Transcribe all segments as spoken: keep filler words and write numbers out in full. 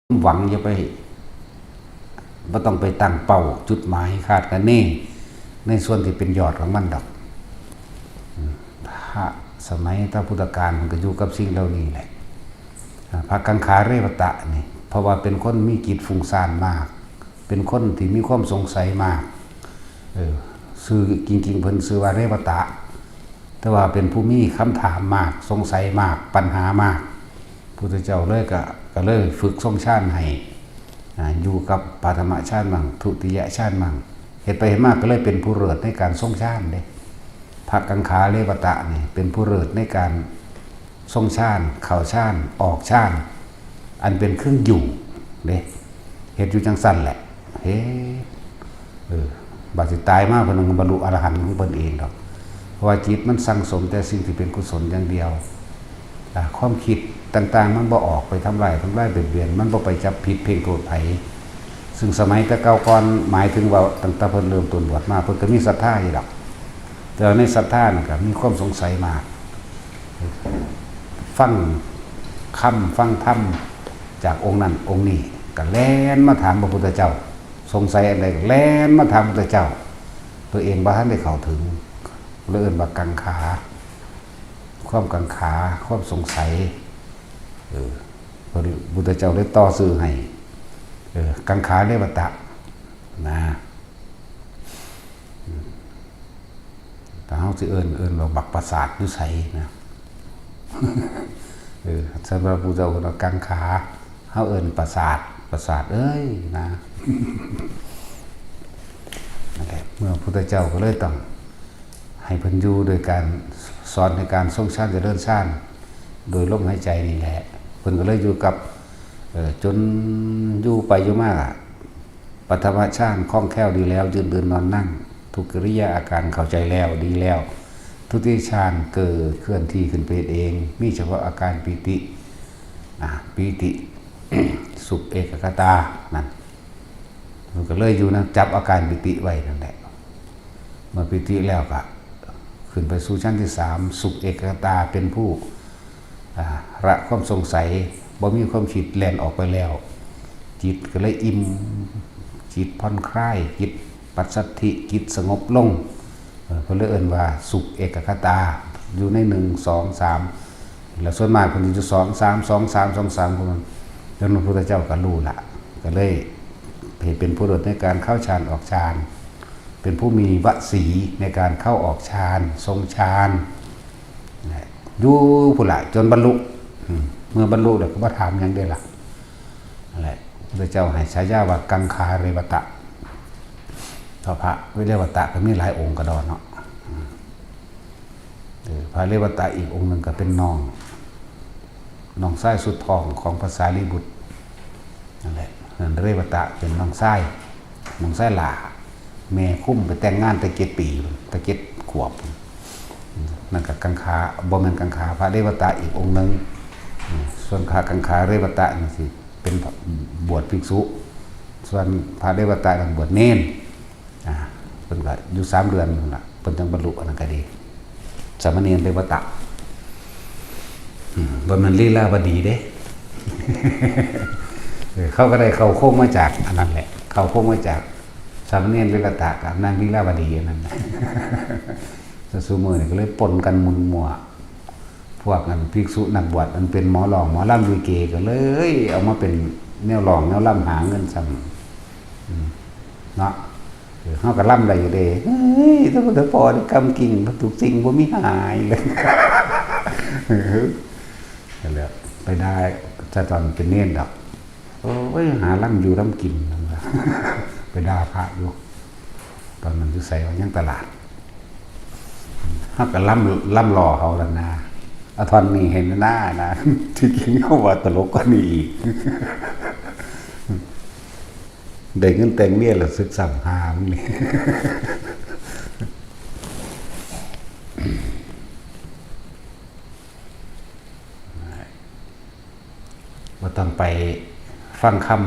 หวัง อย่าไป บ่ต้องไปตั้งเป้าจุดหมายคาดคะเน ในส่วนที่เป็นยอดของมันดอก อืม พระสมัยตะพุทธกาลมันก็อยู่กับสิ่งเหล่านี้แหละ อ่า พระกังขาเรวตะนี่ เพราะว่าเป็นคนมีจิตฟุ้งซ่านมาก เป็นคนที่มีความสงสัยมาก เออ ชื่อจริงๆ เพิ่นชื่อว่าเรวตะ แต่ว่าเป็นผู้มีคำถามมาก สงสัยมาก ปัญหามาก พุทธเจ้าเลยก็ ก็เลยฝึกทรงฌานให้ อ่า อยู่กับปฐมฌานมั่ง ทุติยฌานมั่ง เฮ็ดไปเฮ็ดมาก็เลยเป็นผู้เลิศในการทรงฌานเด้ พระกังขาเรวตะนี่เป็นผู้เลิศในการทรงฌาน เข้าฌาน ออกฌาน อันเป็นเครื่องอยู่เด้ เฮ็ดอยู่จังซั่นแหละ เฮ็ด เออ บาดสิตายมาเพิ่นก็บรรลุอรหันต์ของเพิ่นเองดอก เพราะว่าจิตมันสั่งสมแต่สิ่งที่เป็นกุศลอย่างเดียว อ่า ความคิดต่างๆ มันบ่ออกไปทำลาย ทำลายเบียดเบียน มันบ่ไปจับผิดเพ่งโทษไผ ซึ่งสมัยแต่เก่าก่อน หมายถึงว่าตั้งแต่เพิ่นเริ่มต้นบวชมา เพิ่นก็มีศรัทธาอยู่ดอก แต่ว่าในศรัทธานั่นก็มีความสงสัยมาก ฟังคำฟังธรรมจากองค์นั้นองค์นี้ ก็แล่นมาถามพระพุทธเจ้า สงสัยอันใดก็แล่นมาถามพระพุทธเจ้า ตัวเองบ่ทันได้เข้าถึง เลยเอิ้นว่ากังขา ความกังขา ความสงสัย เออ พระพุทธเจ้าเลยต่อชื่อให้ เออ กังขาเรวตะ นะ อืม ถ้าเฮาสิเอิ้น เอิ้นว่าบักปราสาทอยู่ไสนะ เออ สำหรับผู้เจ้าเพิ่นว่ากังขา เฮาเอิ้นปราสาท ปราสาทเอ้ยนะ นั่นแหละ เมื่อพุทธเจ้าก็เลยต้องให้เพิ่นอยู่โดยการสอนในการทรงฌานเจริญฌาน โดยลมหายใจนี่แหละ เพิ่นก็เลยอยู่กับ เอ่อ จนอยู่ไปอยู่มา ปฐมฌานคล่องแคล่วดีแล้ว ยืนเดินนอนนั่ง ทุกกิริยาอาการเข้าใจแล้วดีแล้ว ทุติยฌานเกิดเคลื่อนที่ขึ้นไปเอง มีเฉพาะอาการปีติ อ่ะ ปีติ สุขเอกัคคตา นั่น มันก็เลยอยู่นะ จับอาการปีติไว้นั่นแหละ เมื่อปีติแล้วก็ขึ้นไปสู่ชั้นที่สาม สุขเอกัคคตา เป็นผู้ อ่า ละความสงสัย บ่มีความคิดแล่นออกไปแล้ว จิตก็เลยอิ่ม จิตผ่อนคลาย จิตปัสสัทธิ จิตสงบลง เออ เพิ่นเลยเอิ้นว่าสุขเอกัคคตา อยู่ในหนึ่ง สอง สาม แล้วส่วนมากเพิ่นสิอยู่ สอง สาม สอง สาม สอง สาม พวกนั้น จนพระพุทธเจ้าก็รู้ละ ก็เลยให้เป็นผู้เลิศในการเข้าฌานออกฌาน เป็นผู้มีวสีในการเข้าออกฌาน ทรงฌาน นะ อยู่พุ้นละ จนบรรลุ อืม เมื่อบรรลุแล้วก็บ่ถามหยังเด้ล่ะ นั่นแหละ พระพุทธเจ้าให้ฉายาว่ากังขาเรวตะ เพราะพระเรวตะก็มีหลายองค์กระดอนเนาะ อืม เออ พระเรวตะอีกองค์หนึ่งก็เป็นน้อง น้องชายสุดท้องของพระสารีบุตร นั่นแหละ นั่นเรวตะเป็นน้องชาย น้องชายหล้า แม่คุมไปแต่งงานแต่เจ็ดปี แต่เจ็ดขวบ นั่นก็กังขา บ่แม่นกังขา พระเรวตะอีกองค์หนึ่ง ส่วนพระกังขาเรวตะนี่สิเป็นบวชภิกษุ ส่วนพระเรวตะนั่นบวชเณร อ่า เพิ่นก็อยู่สามเดือนนั่นล่ะ เพิ่นจั่งบรรลุอันนั้นก็ดี สามเณรเรวตะ อืม บ่แม่นลีลาวดีเด้ เออ เขาก็ได้เข้าโครงมาจากอันนั้นแหละ เข้าโครงมาจากสามเณรเรวตะกับนางลีลาวดีอันนั้น แต่ซุมื้อนี่ก็เลยปนกันหมุนมั่ว พวกอันภิกษุนักบวชอันเป็นหมอร้องหมอลำลิเกก็เลยเอามาเป็นแนวร้องแนวลำหาเงินซ้ำ อืม เนาะ เออ เฮาก็ลำได้อยู่เด้ เฮ้ย แต่บ่ได้พอได้กำกิ่ง ทุกสิ่งบ่มีหายเลย นั่นแหละ ไปด่า แต่ตอนเป็นเณรดอก โอ้ย หาลำอยู่ลำกิน ไปด่าพระอยู่ ตอนนั้นอยู่ไสวะ ยังตลาด เฮาก็ลำ ลำหล่อเขาแล้วนะ เอาท่อนนี้ให้หน้านะ ที่จริงเขาว่าตลกกว่านี้อีก ได้เงินแต่งเมียแล้วสึกซ้ำหามึงนี่ บ่ต้องไปฟังคำ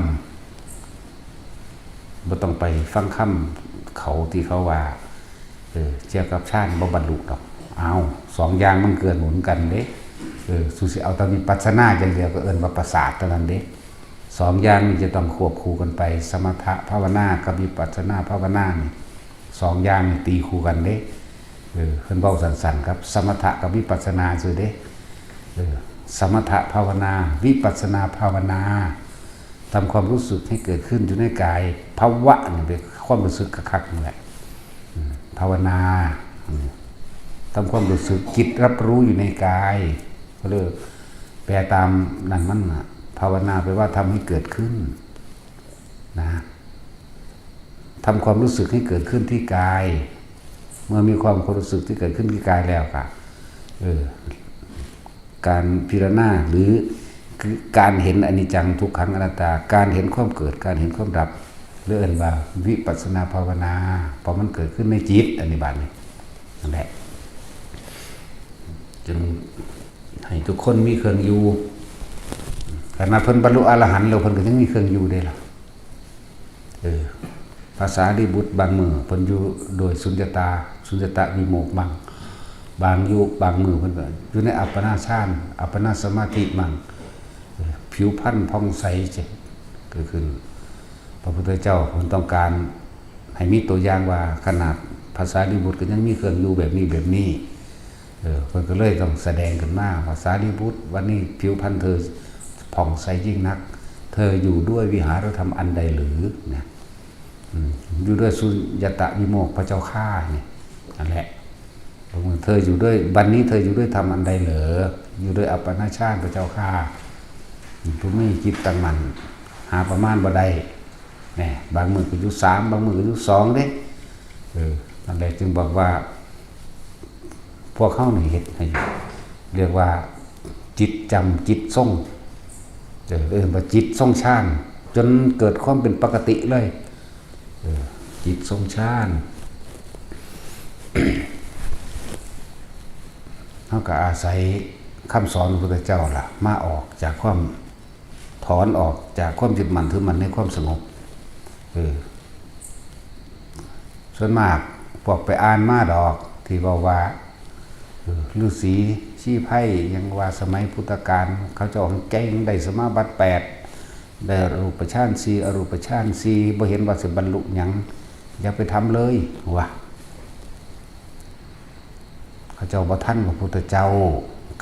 บ่ต้องไปฟังคำเขาที่เขาว่า เออ เกี่ยวกับฌานบ่บรรลุดอก เอา สองอย่างมันเกื้อหนุนกันเด้ เออ สูสิเอาแต่วิปัสสนาอย่างเดียวก็เอิ้นว่าประสาทเท่านั้นเด้ ส สองอย่างนี้จะต้องควบคู่กันไป สมถะภาวนากับวิปัสสนาภาวนานี่ สองอย่างนี่ตีคู่กันเด้ เออ เพิ่นเว้าสั้นๆ ครับ สมถะกับวิปัสสนาซื่อเด้ เออ สมถะภาวนา วิปัสสนาภาวนา ทำความรู้สึกให้เกิดขึ้นอยู่ในกาย ภาวะนี่เป็นความรู้สึกคักๆ นั่นแหละ อืม ภาวนา อืม ทำความรู้สึก จิตรับรู้อยู่ในกาย ก็เลยแปลตามนั่นมันน่ะ ภาวนาแปลว่าทำให้เกิดขึ้น นะ ทำความรู้สึกให้เกิดขึ้นที่กาย เมื่อมีความรู้สึกที่เกิดขึ้นที่กายแล้วก็ เออ การพิจารณา หรือคือการเห็นอนิจจังทุกขังอนัตตา การเห็นความเกิด การเห็นความดับ เรียกว่าวิปัสสนาภาวนา เพราะมันเกิดขึ้นในจิต อันนี้บาดนี้ นั่นแหละ จึงให้ทุกคนมีเครื่องอยู่ ขนาดเพิ่นบรรลุอรหันต์แล้ว เพิ่นก็ยังมีเครื่องอยู่เด้ล่ะ เออ พระสารีบุตรบางมื้อเพิ่นอยู่โดยสุญญตา สุญญตวิโมกข์บ้าง บางอยู่ บางมื้อเพิ่นก็อยู่ในอัปปนาฌาน อัปปนาสมาธิบ้าง เออ ผิวพรรณผ่องใส เจ้า ก็คือ พระพุทธเจ้าเพิ่นต้องการให้มีตัวอย่างว่า ขนาดพระสารีบุตรก็ยังมีเครื่องอยู่แบบนี้แบบนี้ เออ เพิ่นก็เลยต้องแสดงขึ้นมาว่า สารีบุตร วันนี้ผิวพรรณเธอผ่องใสยิ่งนัก เธออยู่ด้วยวิหารธรรมอันใดหรือ นะ อืม อยู่ด้วยสุญญตวิโมกข์พระเจ้าข้า นี่ นั่นแหละ เธออยู่ด้วย วันนี้เธออยู่ด้วยธรรมอันใดเหรอ อยู่ด้วยอัปปนาฌานพระเจ้าข้า ผู้มีจิตตั้งมั่น หาประมาณบ่ได้ แหน่ บางมื้อก็อยู่สาม บางมื้อก็อยู่สองเด้ เออ นั่นแหละจึงบอกว่า พวกเฮานี่เฮ็ดให้ เรียกว่า จิตจำ จิตทรง เออ เอิ้นว่าจิตทรงฌาน จนเกิดความเป็นปกติเลย เออ จิตทรงฌาน เฮาก็อาศัยคำสอนของพระพุทธเจ้าล่ะ มาออกจากความ ถอนออกจากความยึดมั่นถือมั่นในความสงบ เออ ส่วนมากพวกไปอ่านมาดอก ที่เว้าว่า เออ ฤๅษีชีไพร หยังว่าสมัยพุทธกาล เขาเจ้าแฮ่งได้สมาบัติแปด ได้รูปฌานสี่ อรูปฌานสี่ บ่เห็นว่าสิบรรลุหยัง อย่าไปทำเลย ว่า เขาเจ้าบ่ทันพระพุทธเจ้า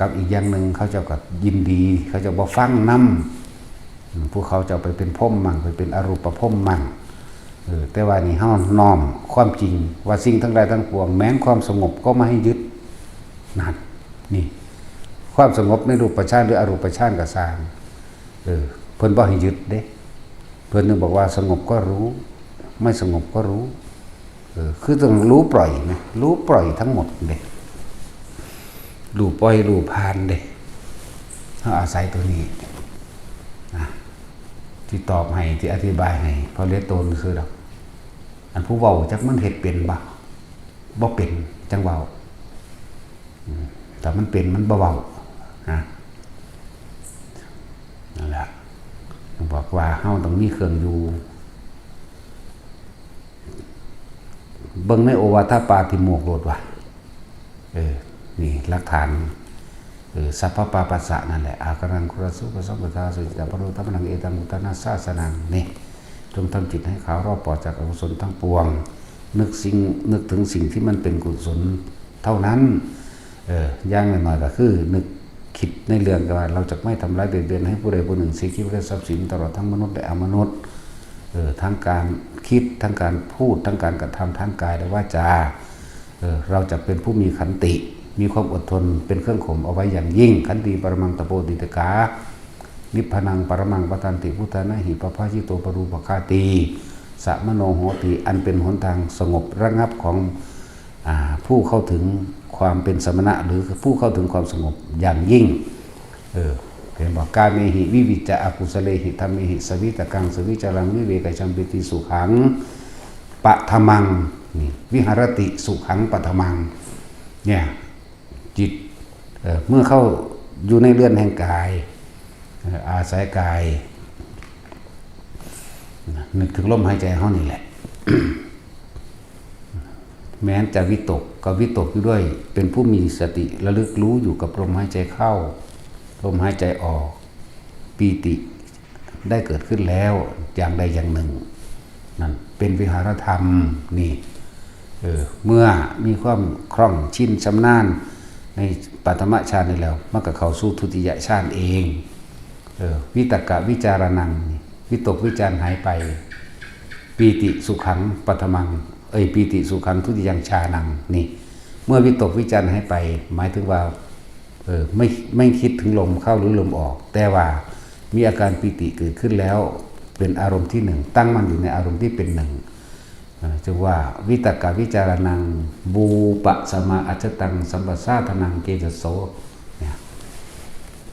กับอีกอย่างหนึ่งเขาเจ้าก็ยินดี เขาเจ้าบ่ฟังนำ อืม ผู้เขาเจ้าไปเป็นพรหมมั่ง ไปเป็นอรูปพรหมมั่ง เออ แต่ว่านี่เฮาน้อมความจริงว่าสิ่งทั้งหลายทั้งปวง แม้นความสงบก็ไม่ให้ยึด นั่น นี่ ความสงบในรูปฌานหรืออรูปฌานก็ซ่าง เออ เพิ่นบ่ให้ยึดเด้ เพิ่นนึงบอกว่าสงบก็รู้ ไม่สงบก็รู้ เออ คือต้องรู้ปล่อยนะ รู้ปล่อยทั้งหมดเด้ รู้ปล่อย รู้ผ่านเด้ เฮาอาศัยตัวนี้นะ ที่ตอบให้ ที่อธิบายให้ เพราะเหลือตนซื่อดอก อันผู้เว้าจักมันเฮ็ดเป็นบ่ บ่เป็น จั่งเว้า อืม ถ้ามันเป็น มันบ่เว้า นะ นั่นแหละ บอกว่าเฮาต้องมีเครื่องอยู่ เบิ่งในโอวาทปาติโมกข์โลดว่า เออ นี่หลักฐาน เออ สัพพปาปัสสะนั่นแหละ อาการังคุรสุปสัมปทา สุจิตตปโรธรรมนัง เอตังอุตตานาสาสนัง นี่ จงทำจิตให้ขาวรอบปลอดจากอกุศลทั้งปวง นึกสิ่ง นึกถึงสิ่งที่มันเป็นกุศลเท่านั้น เออ อย่างน้อยๆก็คือนึกคิดในเรื่องว่าเราจะไม่ทำร้ายเบียดเบียนให้ผู้ใดผู้หนึ่ง เสียชีวิตและทรัพย์สินตลอดทั้งมนุษย์และอมนุษย์ เออ ทั้งการคิด ทั้งการพูด ทั้งการกระทำ ทั้งกายและวาจา เออ เราจะเป็นผู้มีขันติ มีความอดทนเป็นเครื่องข่มเอาไว้อย่างยิ่ง ขันติปรมังตโปติตกา นิพพานังปรมังวัฏฏันติ พุทธานะหิ ปภาสิโตปรูปคาติ สะมโนโหติ อันเป็นหนทางสงบระงับของ อ่า ผู้เข้าถึงความเป็นสมณะ หรือผู้เข้าถึงความสงบอย่างยิ่ง เออ เห็นบอก กาเมหิวิวิจจะ อกุสเลหิธัมเมหิ สวิตกัง สวิจารัง วิเวกจัมปิติ สุขังปะทะมัง นี่ วิหารติ สุขังปะทะมัง เนี่ย จิต เอ่อ เมื่อเข้าอยู่ในเรือนแห่งกาย เอ่อ อาศัยกาย นึกถึงลมหายใจเฮานี่แหละ แม้นจะวิตก ก็วิตกอยู่ด้วย เป็นผู้มีสติระลึกรู้อยู่กับลมหายใจเข้า ลมหายใจออก ปีติ ได้เกิดขึ้นแล้วอย่างใดอย่างหนึ่ง นั่นเป็นวิหารธรรมนี่ เออ เมื่อมีความคล่องชินชำนาญในปฐมฌานนี้แล้ว มันก็เข้าสู่ทุติยฌานเอง เออ วิตกวิจารณังนี่ วิตกวิจารหายไป ปีติสุขังปฐมัง เอ้ย ปีติสุขังทุติยังฌานังนี่ เมื่อวิตกวิจารหายไป หมายถึงว่า เออ ไม่ ไม่คิดถึงลมเข้าหรือลมออก แต่ว่ามีอาการปีติเกิดขึ้นแล้ว เป็นอารมณ์ที่หนึ่ง ตั้งมั่นอยู่ในอารมณ์ที่เป็นหนึ่ง เออ จึงว่า วิตกวิจารณัง บูปะสมาอัจฉตัง สัมปสาทนังเกจโส เนี่ย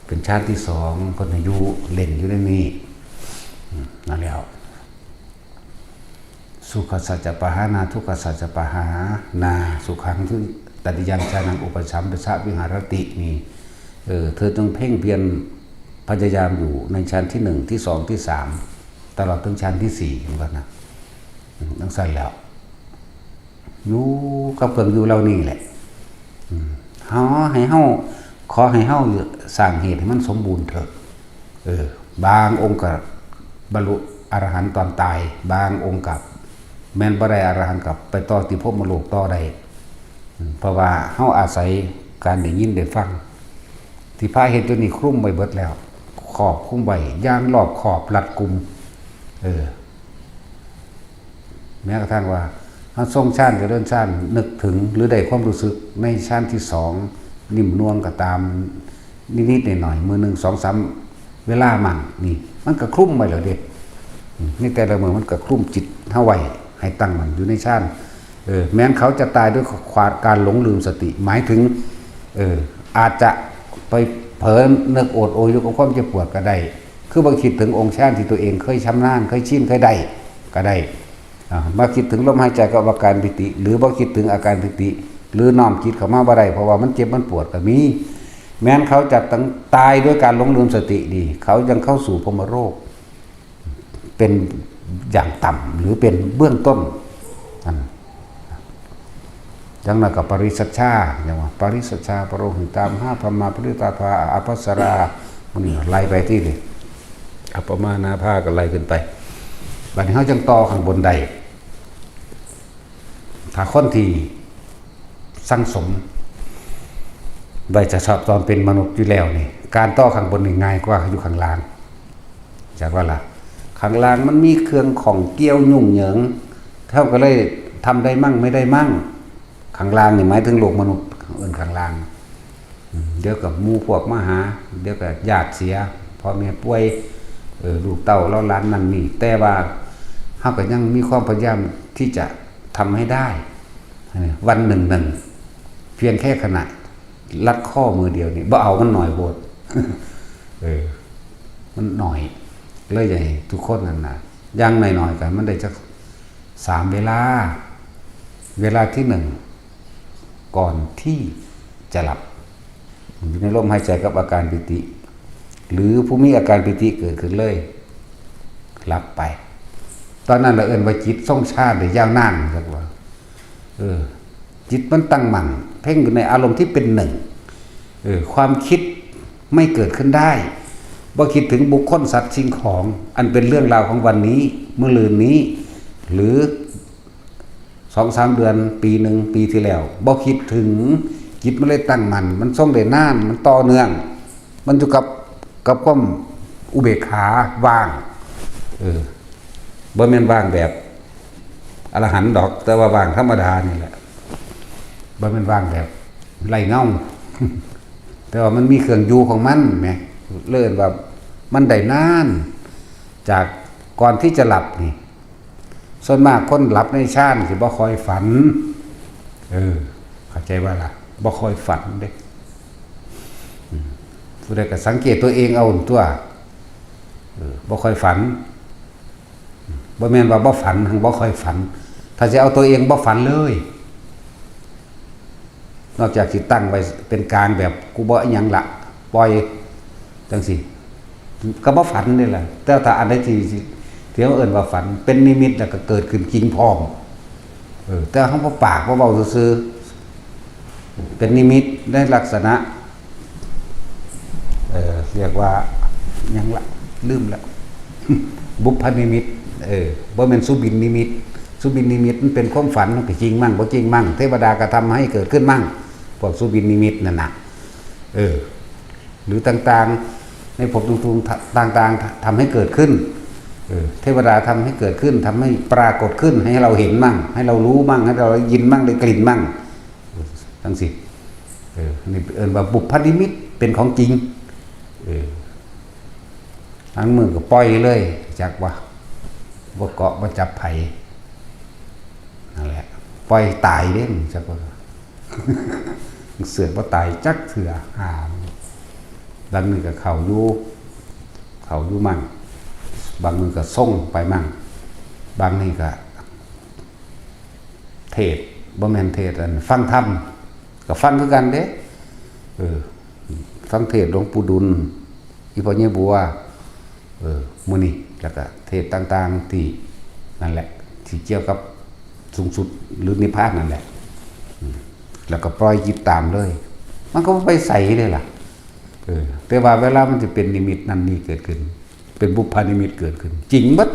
เป็นฌานที่สอง คนอายุเล่นอยู่ในนี้ อืม นั่นแล้ว สุขสัจจะปะหานา ทุกขสัจจะปะหานา สุขังทุตติยังฌานังอุปสัมปสะวิหารตินี่ เออ เธอจงเพ่งเพียรพยายามอยู่ในฌานที่หนึ่ง ที่สอง ที่สาม ตลอดถึงฌานที่สี่ เหมือนกันนะ อืม จั่งซั่นแล้ว อยู่กับเครื่องอยู่เหล่านี้แหละ อืม เฮา ให้เฮา ขอให้เฮาสร้างเหตุให้มันสมบูรณ์เถอะ เออ บางองค์ก็บรรลุอรหันต์ตอนตาย บางองค์ก็แม่นบ่ได้อรหันต์ก็ไปต่อที่พรหมโลกต่อได้ อืม เพราะว่าเฮาอาศัยการได้ยินได้ฟัง ที่พระเฮ็ดอยู่นี่คลุมไว้เบิดแล้ว ครอบคลุมไว้อย่างรอบคอบรัดกุม เออ แม้กระทั่งว่าเฮาทรงฌานเจริญฌานนึกถึงหรือได้ความรู้สึกในฌานที่สอง นิ่มนวลก็ตาม นิดๆหน่อยๆ มื้อหนึ่งสองสามเวลามั่งนี่ มันก็คลุมไว้แล้วเด้ อืม ในแต่ละมื้อมันก็คลุมจิตเฮาไว้ ให้ตั้งมั่นอยู่ในฌาน เออ แม้นเขาจะตายด้วยความ การหลงลืมสติ หมายถึง เออ อาจจะไปเผลอนึกโอดโอยอยู่กับความเจ็บปวดก็ได้ คือบ่คิดถึงองค์ฌานที่ตัวเองเคยชำนาญ เคยชิน เคยได้ก็ได้ อ่า มาคิดถึงลมหายใจกับอาการปีติ หรือบ่คิดถึงอาการปีติ หรือน้อมจิตเข้ามาบ่ได้ เพราะว่ามันเจ็บมันปวดก็มี แม้นเขาจะต้องตายด้วยการหลงลืมสตินี่ เขายังเข้าสู่พรหมโลก เป็นอย่างต่ำ หรือเป็นเบื้องต้น นั่น จั่งนั้นก็ปริสัชชา อย่างว่า ปริสัชชา ปโรหิตามหา พรหมาปริตาภา อัปปสรา มันนี่ไล่ไปที่นี่ อัปปมาณาภาก็ไล่ขึ้นไป บัดนี้เฮาจั่งต่อข้างบนได้ ถ้าคนที่สั่งสมไว้จะชอบตอนเป็นมนุษย์อยู่แล้วนี่ การต่อข้างบนนี่ง่ายกว่าอยู่ข้างล่าง จักว่าล่ะ ข้างล่างมันมีเครื่องข้องเกี่ยวยุ่งเหยิง เฮาก็เลยทำได้มั่งไม่ได้มั่ง ข้างล่างนี่หมายถึงโลกมนุษย์ เอิ้นข้างล่าง อืม เดี๋ยวก็หมู่พวกมาหา เดี๋ยวก็ญาติเสีย พ่อแม่ป่วย เออ ลูกเต้าเหล่าหลานนั่นนี่ แต่ว่าเฮาก็ยังมีความพยายามที่จะทำให้ได้ วันหนึ่งหนึ่ง เพียงแค่ขณะ รัดข้อมือเดียวนี่ บ่เอามันหน่อยโพด เออ มันหน่อย เลยอยากให้ทุกคนนั่นน่ะ อย่างน้อยๆก็มันได้จักสามเวลา เวลาที่หนึ่ง ก่อนที่จะหลับ อยู่ในลมหายใจกับอาการปีติ หรือผู้มีอาการปีติเกิดขึ้นเลย หลับไป ตอนนั้นเราเอิ้นว่าจิตทรงฌานได้ยาวนาน จักว่า เออ จิตมันตั้งมั่น เพ่งอยู่ในอารมณ์ที่เป็นหนึ่ง เออ ความคิดไม่เกิดขึ้นได้ บ่คิดถึงบุคคลสัตว์สิ่งของ อันเป็นเรื่องราวของวันนี้ มื้อลืนนี้ หรือสองสามเดือน ปีหนึ่ง ปีที่แล้ว บ่คิดถึง จิตมันเลยตั้งมั่น มันทรงได้นาน มันต่อเนื่อง มันอยู่กับ กับความอุเบกขาว่าง เออ บ่แม่นว่างแบบอรหันต์ดอก แต่ว่าว่างธรรมดานี่แหละ บ่แม่นว่างแบบไร้เงา แต่ว่ามันมีเครื่องอยู่ของมันแหม เลยเอิ้นว่ามันได้นาน จากก่อนที่จะหลับนี่ ส่วนมากคนหลับในฌานสิบ่ค่อยฝัน เออ เข้าใจบ่ล่ะ บ่ค่อยฝันเด้ อืม ผู้ใดก็สังเกตตัวเองเอาตั๊ว เออ บ่ค่อยฝัน บ่แม่นว่าบ่ฝัน หั้นบ่ค่อยฝัน ถ้าสิเอาตัวเองบ่ฝันเลย นอกจากสิตั้งไว้เป็นกลางแบบ กูบ่อิหยังละ ปล่อย จั่งซี้ ก็บ่ฝันนี่แหละ แต่ถ้าอันใดที่ ที่เขาเอิ้นว่าฝัน เป็นนิมิตแล้วก็เกิดขึ้นจริงพร้อม เออ แต่เขาบ่ปากบ่เว้าซื่อๆ เป็นนิมิตในลักษณะ เอ่อ เรียกว่าหยังละ ลืมละ บุพนิมิต เออ บ่แม่นสุบินนิมิต สุบินนิมิตมันเป็นความฝัน มันก็จริงมั่งบ่จริงมั่ง เทวดากระทำให้เกิดขึ้นมั่ง พวกสุบินนิมิตนั่นน่ะ เออ หรือต่างๆ ในภพต่างๆ ทำให้เกิดขึ้น เออ เทวดาทำให้เกิดขึ้น ทำให้ปรากฏขึ้น ให้เราเห็นมั่ง ให้เรารู้มั่ง ให้เราได้ยินมั่ง ได้กลิ่นมั่ง จั่งซี้ เออ นี่เอิ้นว่าบุพนิมิต เป็นของจริง เออ อันมือก็ปล่อยเลย จักว่า บ่เกาะบ่จับไผ นั่นแหละ ปล่อยตายเด้ จักว่า เสือบ่ตายจักเทื่อ อ่า บางมื้อก็เข้าอยู่ เข้าอยู่มั่ง บางมื้อก็ส่งไปมั่ง บางนี่ก็ เทศน์ บ่แม่นเทศน์ อันฟังธรรม ก็ฟังคือกันเด้ เออ ฟังเทศน์หลวงปู่ดุล อีพ่อใหญ่บัว เออ มื้อนี้ แล้วก็เทศน์ต่างๆ ที่นั่นแหละ ที่เกี่ยวกับสูงสุดหรือนิพพานนั่นแหละ อืม แล้วก็ปล่อยจิตตามเลย มันก็บ่ไปไสเลยล่ะ เออ แต่ว่าเวลามันสิเป็นนิมิตนั่นนี่เกิดขึ้น เป็นบุพนิมิตเกิดขึ้น จริงเบิด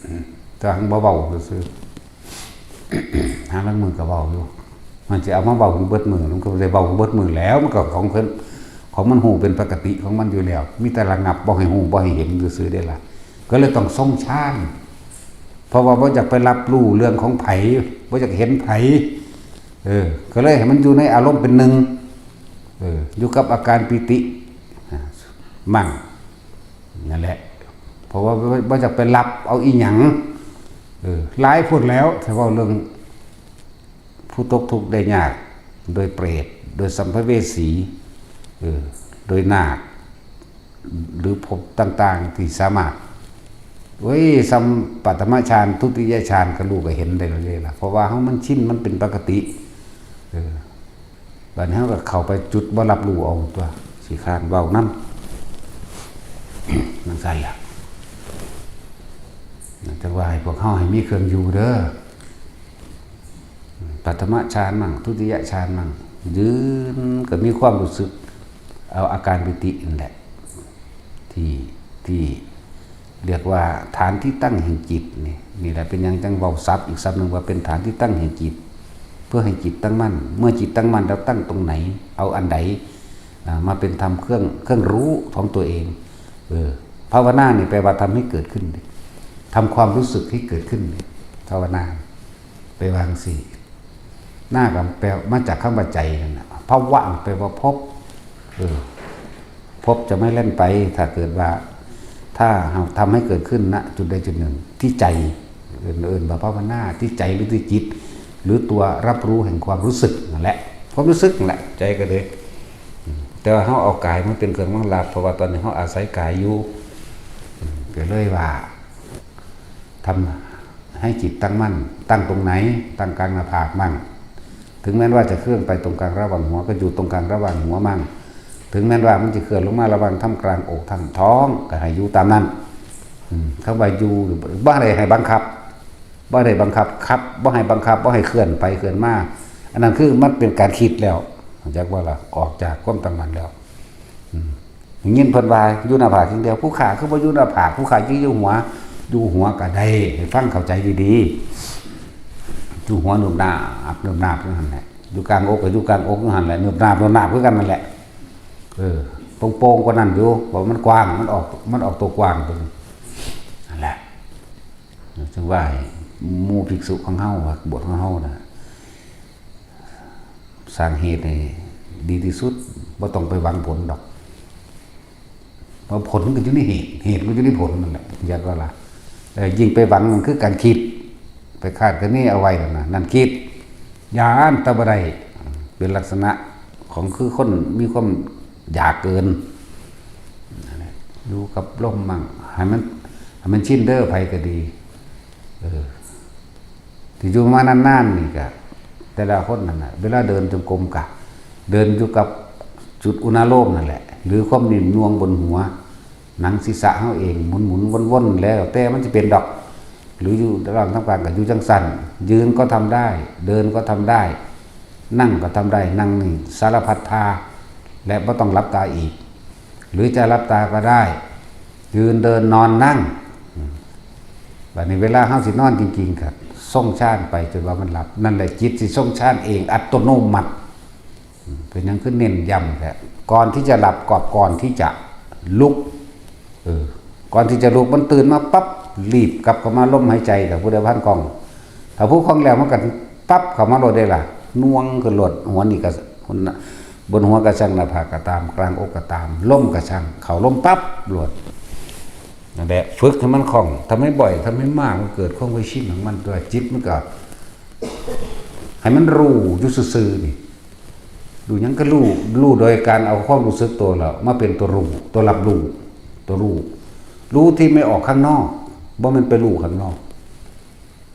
อืม แต่หั้นบ่เว้าซื่อๆ หาลางมื้อก็เว้าอยู่ มันสิเอามาเว้าอยู่เบิดมื้อ มันก็บ่ได้เว้าอยู่เบิดมื้อแล้ว มันก็ของเพิ่น ของมันฮู้เป็นปกติของมันอยู่แล้ว มีแต่ระงับบ่ให้ฮู้บ่ให้เห็นซื่อๆ เด้ล่ะ ก็เลยต้องทรงฌาน เพราะว่าบ่อยากไปรับรู้เรื่องของไผ บ่อยากเห็นไผ เออ ก็เลยให้มันอยู่ในอารมณ์เป็นหนึ่ง เออ อยู่กับอาการปีติ อ่า มั่ง นั่นแหละ เพราะว่าบ่ บ่อยากไปรับเอาอีหยัง เออ หลายโพดแล้ว ถ้าเว้าเรื่องผู้ตกทุกข์ได้ยาก โดยเปรต โดยสัมภเวสี เออ โดยนาค หรือภพต่างๆ ที่สามารถ โอ้ย ส่ำปฐมฌาน ทุติยฌาน ก็รู้ก็เห็นได้เลยล่ะ เพราะว่าเฮามันชิน มันเป็นปกติ เออ บัดนี้เฮาก็เข้าไปจุดบ่รับรู้เอาตั๊ว สิค้านเว้านำ จั่งซั้นล่ะ จั่งว่าให้พวกเฮาให้มีเครื่องอยู่เด้อ ปฐมฌานมั่ง ทุติยฌานมั่ง ยืนก็มีความรู้สึก เอาอาการปีตินั่นแหละ ที่ ที่เรียกว่าฐานที่ตั้งแห่งจิตนี่ นี่แหละเป็นหยังจั่งเว้าศัพท์อีกศัพท์หนึ่งว่าเป็นฐานที่ตั้งแห่งจิต เพื่อให้จิตตั้งมั่น เมื่อจิตตั้งมั่นแล้วตั้งตรงไหน เอาอันใด อ่า มาเป็นธรรมเครื่อง เครื่องรู้ของตัวเอง เออ ภาวนานี่แปลว่าทำให้เกิดขึ้น ทำความรู้สึกให้เกิดขึ้น ภาวนา ไปวางสิ นาคก็แปลมาจากคำว่าใจนั่นน่ะ ภวะแปลว่าพบ เออ พบจะไม่เล่นไป ถ้าเกิดว่า ถ้าเราทำให้เกิดขึ้น ณ จุดใดจุดหนึ่ง ที่ใจ เอิ้น เอิ้นว่าภาวนา ที่ใจหรือที่จิต หรือตัวรับรู้แห่งความรู้สึกนั่นแหละ ความรู้สึกนั่นแหละ ใจก็เลย อืม แต่ว่าเราเอากายมาเป็นเครื่องรองรับ เพราะว่าตอนนี้เราอาศัยกายอยู่ อืม ก็เลยว่า ทำให้จิตตั้งมั่น ตั้งตรงไหน ตั้งกลางหน้าผากมั่ง ถึงแม้ว่าจะเคลื่อนไปตรงกลางระหว่างหัว ก็อยู่ตรงกลางระหว่างหัวมั่ง ถึงแม้ว่ามันจะเคลื่อนลงมาระหว่างท่ามกลางอกท่ามท้อง ก็ให้อยู่ตามนั้น อืม คำว่าอยู่ บ่ได้ให้บังคับ บ่ได้บังคับ ครับ บ่ให้บังคับ บ่ให้เคลื่อนไปเคลื่อนมา อันนั้นคือมันเป็นการคิดแล้ว เข้าใจบ่ล่ะ ออกจากความตั้งมั่นแล้ว อืม ยินเพิ่นว่าอยู่หน้าผากอย่างเดียว ผู้ข้าคือบ่อยู่หน้าผาก ผู้ข้าอยู่ อยู่หัว อยู่หัวก็ได้ ให้ฟังเข้าใจดีๆ อยู่หัวนุบนาบ นุบนาบอยู่หั่นแหละ อยู่กลางอกก็อยู่กลางอกอยู่หั่นแหละ นุบนาบ นุบนาบคือกันนั่นแหละ เออ โป่งๆ กว่านั้นอยู่ เพราะมันกว้าง มันออก มันออกตัวกว้างตัวนี้ นั่นแหละ จั่งว่าให้หมู่ภิกษุของเฮา บวชของเฮาน่ะ สร้างเหตุให้ดีที่สุด บ่ต้องไปหวังผลดอก เพราะผลมันก็อยู่ในเหตุ เหตุมันอยู่ในผลนั่นแหละ จั่งว่าล่ะ เอ่อ ยิ่งไปหวังมันคือการคิด ไปคาดคะเนเอาไว้นั่นน่ะ นั่นคิด ย้านแต่บ่ได้ เป็นลักษณะของคือคนมีความอยากเกิน นั่นแหละ อยู่กับลมมั่ง ให้มัน ให้มันชินเด้อ ไผก็ดี เออ ที่อยู่มานานๆ นี่ก็ แต่ละคนนั่นน่ะ เวลาเดินจงกรมก็ เดินอยู่กับจุดอุณาโลมนั่นแหละ หรือความนิ่มนวลบนหัว หนังศีรษะเฮาเอง หมุนๆ วนๆ แล้วแต่มันสิเป็นดอก หรืออยู่ระหว่างท่ามกลางก็อยู่จั่งซั้น ยืนก็ทำได้ เดินก็ทำได้ นั่งก็ทำได้ นั่งนี่สารพัดท่า และบ่ต้องหลับตาอีก หรือจะหลับตาก็ได้ ยืนเดินนอนนั่ง อืม บัดนี้เวลาเฮาสินอนจริงๆ ก็ทรงฌานไปจนว่ามันหลับ นั่นแหละจิตสิทรงฌานเองอัตโนมัติ อืม เป็นหยังคือเน้นย้ำแท้ ก่อนที่จะหลับกับก่อนที่จะลุก เออ ก่อนที่จะลุกมันตื่นมาปั๊บ รีบกลับเข้ามาลมหายใจ กับผู้ใดพันกล้อง ถ้าผู้คล้องแล้วมันก็ปั๊บเข้ามาโลดได้ล่ะ น่วงขึ้นโลด หัวนี่ก็ บนหัวก็ช่าง หน้าผากก็ตาม กลางอกก็ตาม ลมก็ช่าง เข้าลมปั๊บโลด นั่นแหละ ฝึกให้มันคล่อง ทำให้บ่อย ทำให้มาก มันเกิดความเคยชินของมัน ตัวจิตมันก็ ให้มันรู้อยู่ซื่อๆ นี่ รู้หยังก็รู้ รู้โดยการเอาความรู้สึกตัวเรามาเป็นตัวรู้ ตัวรับรู้ ตัวรู้ รู้ที่ไม่ออกข้างนอก บ่แม่นไปรู้ข้างนอก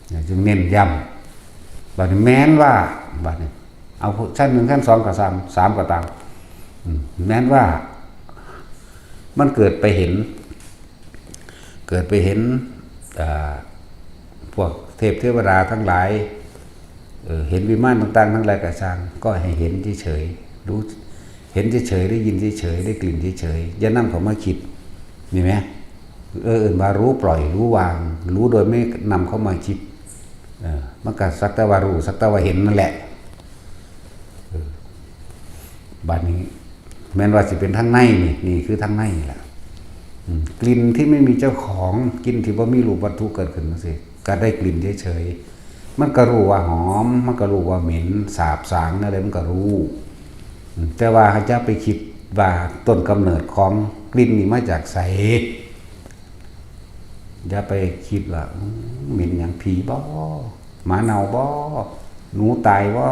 เนี่ยจึงเน้นย้ำ บัดนี้แม้นว่า บัดนี้ เอาชั้นหนึ่ง ชั้นสองก็ตาม สามก็ตาม อืม แม้นว่า มันเกิดไปเห็น เกิดไปเห็น อ่า พวกเทพเทวดาทั้งหลาย เออ เห็นวิมานต่างๆ ทั้งหลายก็ช่าง ก็ให้เห็นเฉยๆ รู้ เห็นเฉยๆ ได้ยินเฉยๆ ได้กลิ่นเฉยๆ อย่านำเข้ามาคิด นี่ไหม เออ เอิ้นว่ารู้ปล่อย รู้วาง รู้โดยไม่นำเข้ามาคิด เออ มันก็สักแต่ว่ารู้ สักแต่ว่าเห็นนั่นแหละ เออ บัดนี้ แม่นว่าสิเป็นทางในนี่ นี่คือทางในนี่แหละ อืม กลิ่นที่ไม่มีเจ้าของ กลิ่นที่บ่มีรูปวัตถุเกิดขึ้นจั่งซี้ ก็ได้กลิ่นเฉยๆ มันก็รู้ว่าหอม มันก็รู้ว่าเหม็น สาบสางอะไรมันก็รู้ อืม แต่ว่าอย่าไปคิดว่าต้นกำเนิดของกลิ่นนี่มาจากไส อย่าไปคิดว่า อืม เหม็นหยัง ผีบ่ หมาเน่าบ่ หนูตายบ่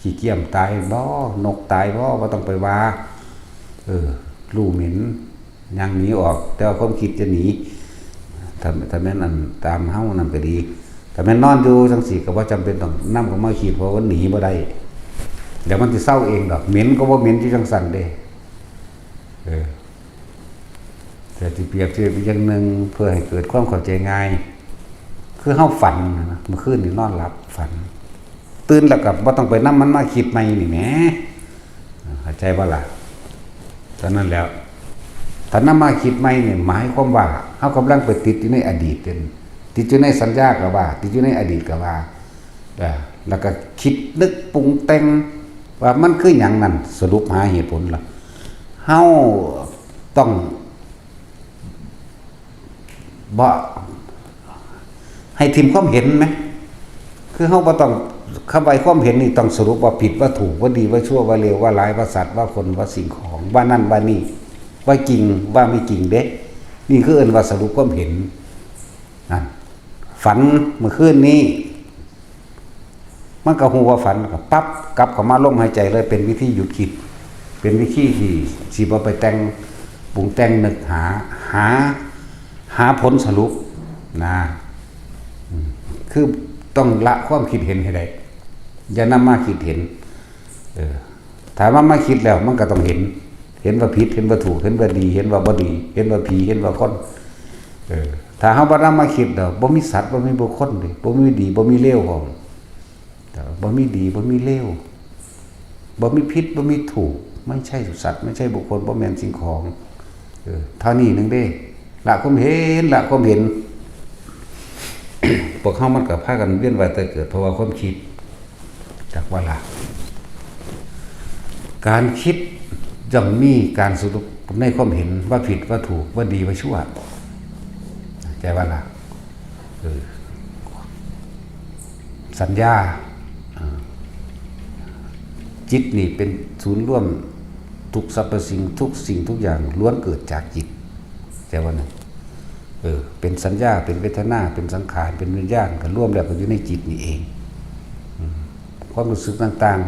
ขี้เกียมตายบ่ นกตายบ่ บ่ต้องไปว่า เออ รู้เหม็น ย่างหนีออก แต่ว่าความคิดจะหนี ถ้า ถ้าแม่นอันตามเฮานั่นก็ดี ถ้าแม่นนอนอยู่จั่งซี้ก็บ่จำเป็นต้องนำเข้ามาคิด เพราะว่าหนีบ่ได้ เดี๋ยวมันสิเซาเองดอก เหม็นก็บ่เหม็นอยู่จั่งซั้นเด้ เออ แต่สิเปรียบเทียบอีกอย่างหนึ่ง เพื่อให้เกิดความเข้าใจง่าย คือเฮาฝันนะ เมื่อคืนนี่นอนหลับฝัน ตื่นแล้วก็บ่ต้องไปนำมันมาคิดใหม่นี่แหม เข้าใจบ่ล่ะ เท่านั้นแหล้ว ถ้านำมาคิดใหม่นี่หมายความว่าเฮากำลังไปติดอยู่ในอดีตเด้ ติดอยู่ในสัญญาก็ว่า ติดอยู่ในอดีตก็ว่า เออ แล้วก็คิดนึกปรุงแต่งว่ามันคือหยังนั่น สรุปหาเหตุผลล่ะ เฮาต้อง บ่ ให้ถิ่มความเห็นไหม คือเฮาบ่ต้อง คำว่าความเห็นนี่ต้องสรุปว่าผิด ว่าถูก ว่าดี ว่าชั่ว ว่าเลว ว่าร้าย ว่าสัตว์ ว่าคน ว่าสิ่งของ ว่านั่น ว่านี่ ว่าจริง ว่าไม่จริงเด้ นี่คือเอิ้นว่าสรุปความเห็น นั่น ฝันเมื่อคืนนี้ มันก็ฮู้ว่าฝัน ก็ปั๊บ กลับเข้ามาลมหายใจเลย เป็นวิธีหยุดคิด เป็นวิธีที่สิบ่ไปแต่ง ปรุงแต่ง นึกหา หา หาผลสรุปนะ อืม คือต้องละความคิดเห็นให้ได้ อย่านำมาคิดเห็น เออ ถ้ามันมาคิดแล้ว มันก็ต้องเห็น เห็นว่าผิด เห็นว่าถูก เห็นว่าดี เห็นว่าบ่ดี เห็นว่าผี เห็นว่าคน เออ ถ้าเฮาบ่นำมาคิดดอก บ่มีสัตว์ บ่มีบุคคลเด้ บ่มีดี บ่มีเลวพร้อม แต่ว่าบ่มีดี บ่มีเลว บ่มีผิด บ่มีถูก ไม่ใช่สัตว์ ไม่ใช่บุคคล บ่แม่นสิ่งของ เออ เท่านี้หนึ่งเด้ ละความเห็น ละความเห็น พวกเฮามันก็พากันเวียนว่ายตายเกิด เพราะว่าความคิด จักว่าละ การคิดย่อมมีการสรุปในความเห็นว่าผิดว่าถูก ว่าดีว่าชั่ว ใจว่าละ เออ สัญญา อ่า จิตนี่เป็นศูนย์รวมทุกสรรพสิ่ง ทุกสิ่งทุกอย่างล้วนเกิดจากจิต ใจว่านะ เออ เป็นสัญญา เป็นเวทนา เป็นสังขาร เป็นวิญญาณ ก็รวมแล้วก็อยู่ในจิตนี่เอง อืม ความรู้สึกต่าง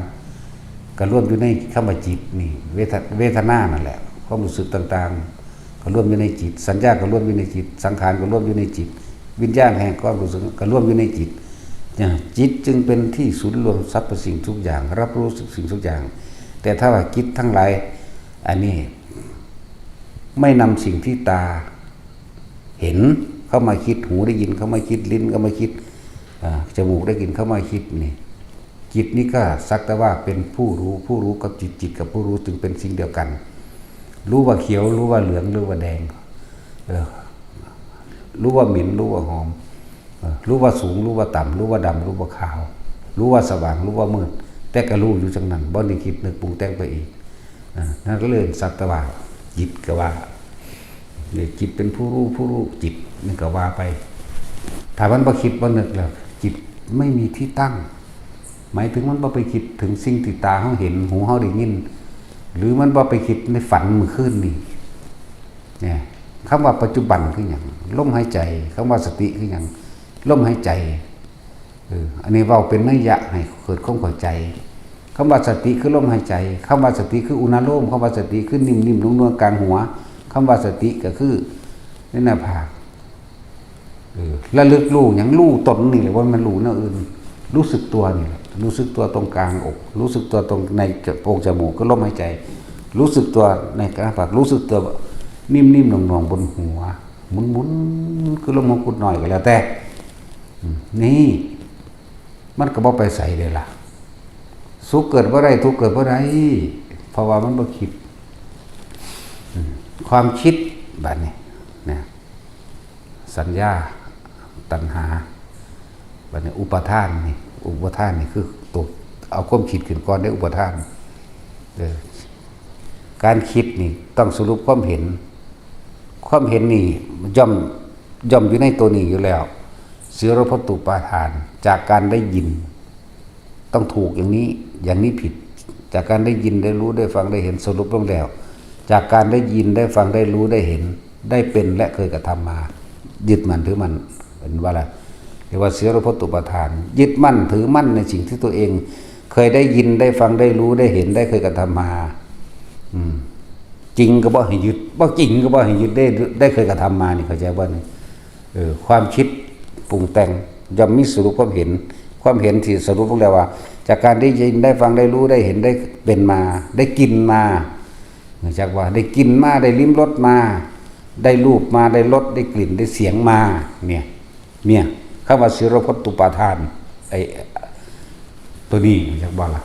ๆ ก็รวมอยู่ในคำว่าจิตนี่ เวท- เวทนานั่นแหละ ความรู้สึกต่างๆ ก็รวมอยู่ในจิต สัญญาก็รวมอยู่ในจิต สังขารก็รวมอยู่ในจิต วิญญาณแห่งความรู้สึกก็รวมอยู่ในจิต เนี่ย จิตจึงเป็นที่ศูนย์รวมสรรพสิ่งทุกอย่าง รับรู้สิ่งทุกอย่าง แต่ถ้าว่าจิตทั้งหลาย อันนี้ ไม่นำสิ่งที่ตาเห็นเข้ามาคิด หูได้ยินเข้ามาคิด ลิ้นเข้ามาคิด อ่า จมูกได้กลิ่นเข้ามาคิดนี่ จิตนี่ก็สักแต่ว่าเป็นผู้รู้ ผู้รู้กับจิต จิตกับผู้รู้จึงเป็นสิ่งเดียวกัน รู้ว่าเขียว รู้ว่าเหลือง รู้ว่าแดง เออ รู้ว่าเหม็น รู้ว่าหอม เออ รู้ว่าสูง รู้ว่าต่ำ รู้ว่าดำ รู้ว่าขาว รู้ว่าสว่าง รู้ว่ามืด แต่ก็รู้อยู่จั่งนั้น บ่ได้คิดนึกปรุงแต่งไปเอง อ่า นั่นก็เลยสักแต่ว่า จิตก็ว่า เนี่ย จิตเป็นผู้รู้ ผู้รู้จิต นี่ก็ว่าไป ถ้ามันบ่คิดบ่นึกแล้ว จิตไม่มีที่ตั้ง หมายถึงมันบ่ไปคิดถึงสิ่งที่ตาเฮาเห็น หูเฮาได้ยิน หรือมันบ่ไปคิดในฝันมื้อคืนนี่ เนี่ย คำว่าปัจจุบันคือหยัง ลมหายใจ คำว่าสติคือหยัง ลมหายใจ เออ อันนี้เว้าเป็นนัยยะให้เกิดความเข้าใจ คำว่าสติคือลมหายใจ คำว่าสติคืออุณาโลม คำว่าสติคือนิ่มๆ นวลๆ กลางหัว คำว่าสติก็คือในหน้าผาก เออ ระลึกรู้หยัง รู้ตนนี่แหละ บ่แม่นรู้แนวอื่น รู้สึกตัวนี่แหละ รู้สึกตัวตรงกลางอก รู้สึกตัวตรงในโพรงจมูก คือลมหายใจ รู้สึกตัวในกลางปาก รู้สึกตัวนิ่มๆ หน่วงๆ บนหัว หมุนๆ คือลมหัวกุดน้อยก็แล้วแต่ อืม นี่ มันก็บ่ไปไสเด้ล่ะ สุขเกิดบ่ได้ ทุกข์เกิดบ่ได้ เพราะว่ามันบ่คิด อืม ความคิดบัดนี้นะ สัญญา ตัณหา บัดนี้อุปาทานนี่ อุปาทานนี่คือตัว เอาความคิดขึ้นก่อนได้อุปาทาน เออ การคิดนี่ต้องสรุปความเห็น ความเห็นนี่ย่อม ย่อมอยู่ในตัวนี้อยู่แล้ว เสียรพตุปาทาน จากการได้ยิน ต้องถูกอย่างนี้ อย่างนี้ผิด จากการได้ยิน ได้รู้ ได้ฟัง ได้เห็น สรุปลงแล้ว จากการได้ยิน ได้ฟัง ได้รู้ ได้เห็น ได้เป็น และเคยกระทำมา ยึดมั่นถือมั่น เป็นว่าอะไร เรียกว่าเสียรพตุปาทาน ยึดมั่นถือมั่นในสิ่งที่ตัวเอง เคยได้ยิน ได้ฟัง ได้รู้ ได้เห็น ได้เคยกระทำมา อืม จริงก็บ่ให้ยึด บ่จริงก็บ่ให้ยึด ได้ ได้เคยกระทำมานี่ เข้าใจบ่นี่ เออ ความคิดปรุงแต่งย่อมมีสรุปความเห็น ความเห็นที่สรุปลงแล้วว่า จากการได้ยิน ได้ฟัง ได้รู้ ได้เห็น ได้เป็นมา ได้กินมา รู้จักว่าได้กินมา ได้ลิ้มรสมา ได้รูปมา ได้รส ได้กลิ่น ได้เสียงมา เนี่ย เนี่ย คำว่าเสียรพตุปาทาน ไอ้ ตัวนี้ รู้จักบ่ล่ะ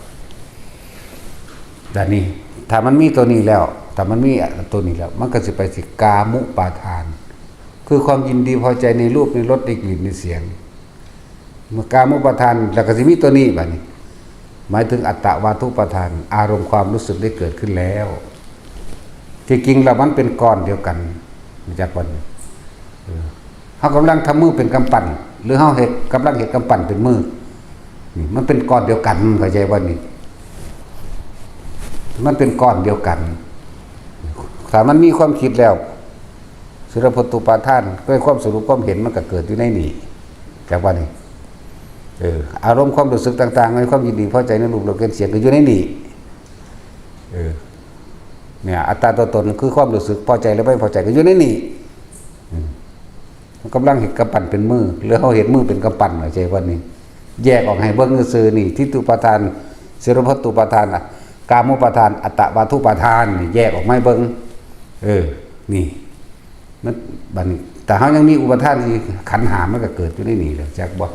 แต่นี่ ถ้ามันมีตัวนี้แล้ว ถ้ามันมีตัวนี้แล้ว มันก็สิไปสิกามุปาทาน คือความยินดีพอใจในรูป ในรส ในกลิ่น ในเสียง เมื่อกามุปาทาน แล้วก็สิมีตัวนี้บัดนี้ หมายถึงอัตตวาทุปาทาน อารมณ์ความรู้สึกได้เกิดขึ้นแล้ว ที่จริงแล้วมันเป็นก้อนเดียวกัน รู้จักบ่นี่ เออ เฮากำลังทำมือเป็นกำปั้น หรือเฮาเฮ็ด กำลังเฮ็ดกำปั้นเป็นมือ นี่มันเป็นก้อนเดียวกัน เข้าใจบ่นี่ มันเป็นก้อนเดียวกัน ถ้ามันมีความคิดแล้ว เสียรพตุปาทาน ด้วยความสรุปความเห็นมันก็เกิดอยู่ในนี่ จักบ่นี่ เออ อารมณ์ความรู้สึกต่างๆ ในความยินดีพอใจในรูปรสกลิ่นเสียงก็อยู่ในนี่ เออ เนี่ย อัตตาตัวตนคือความรู้สึกพอใจและไม่พอใจก็อยู่ในนี่ อืม กำลังเฮ็ดกำปั้นเป็นมือ หรือเฮาเฮ็ดมือเป็นกำปั้น เข้าใจบ่นี่ แยกออกให้เบิ่งซื่อๆ นี่ ทิฏฐุปาทาน เสียรพตุปาทาน กามุปาทาน อัตตวาทุปาทาน นี่ แยกออกมาให้เบิ่ง เออ นี่ มัน บัดนี้ ถ้าเฮายังมีอุปาทานอยู่ ขันธ์ห้ามันก็เกิดอยู่ในนี่แหละ จักบ่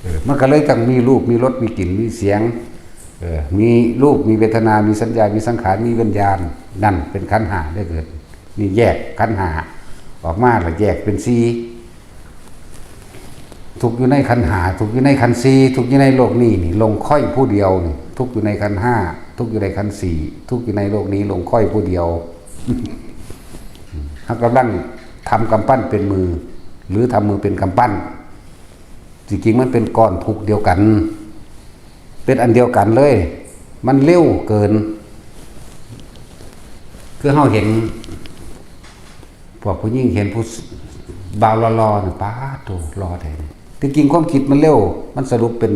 เออ มันก็เลยต้องมีรูป มีรส มีกลิ่น มีเสียง เออ มีรูป มีเวทนา มีสัญญา มีสังขาร มีวิญญาณ นั่นเป็นขันธ์ห้าได้เกิด นี่แยกขันธ์ห้าออกมาแล้วแยกเป็นสี่ ทุกข์อยู่ในขันธ์ห้า ทุกข์อยู่ในขันธ์สี่ ทุกข์อยู่ในโลกนี้นี่ ลงค่อยผู้เดียวนี่ ทุกข์อยู่ในขันธ์ห้า ทุกข์อยู่ในขันธ์สี่ ทุกข์อยู่ในโลกนี้ ลงค่อยผู้เดียว เฮากำลังทำกำปั้นเป็นมือ หรือทำมือเป็นกำปั้น จริงๆ มันเป็นก้อนทุกข์เดียวกัน เป็นอันเดียวกันเลย มันเร็วเกิน คือเฮาเห็น พวกผู้หญิงเห็นผู้บ่าวหล่อๆ นี่ ป๊าดโธ่ หล่อแท้ ที่จริงความคิดมันเร็ว มันสรุปเป็น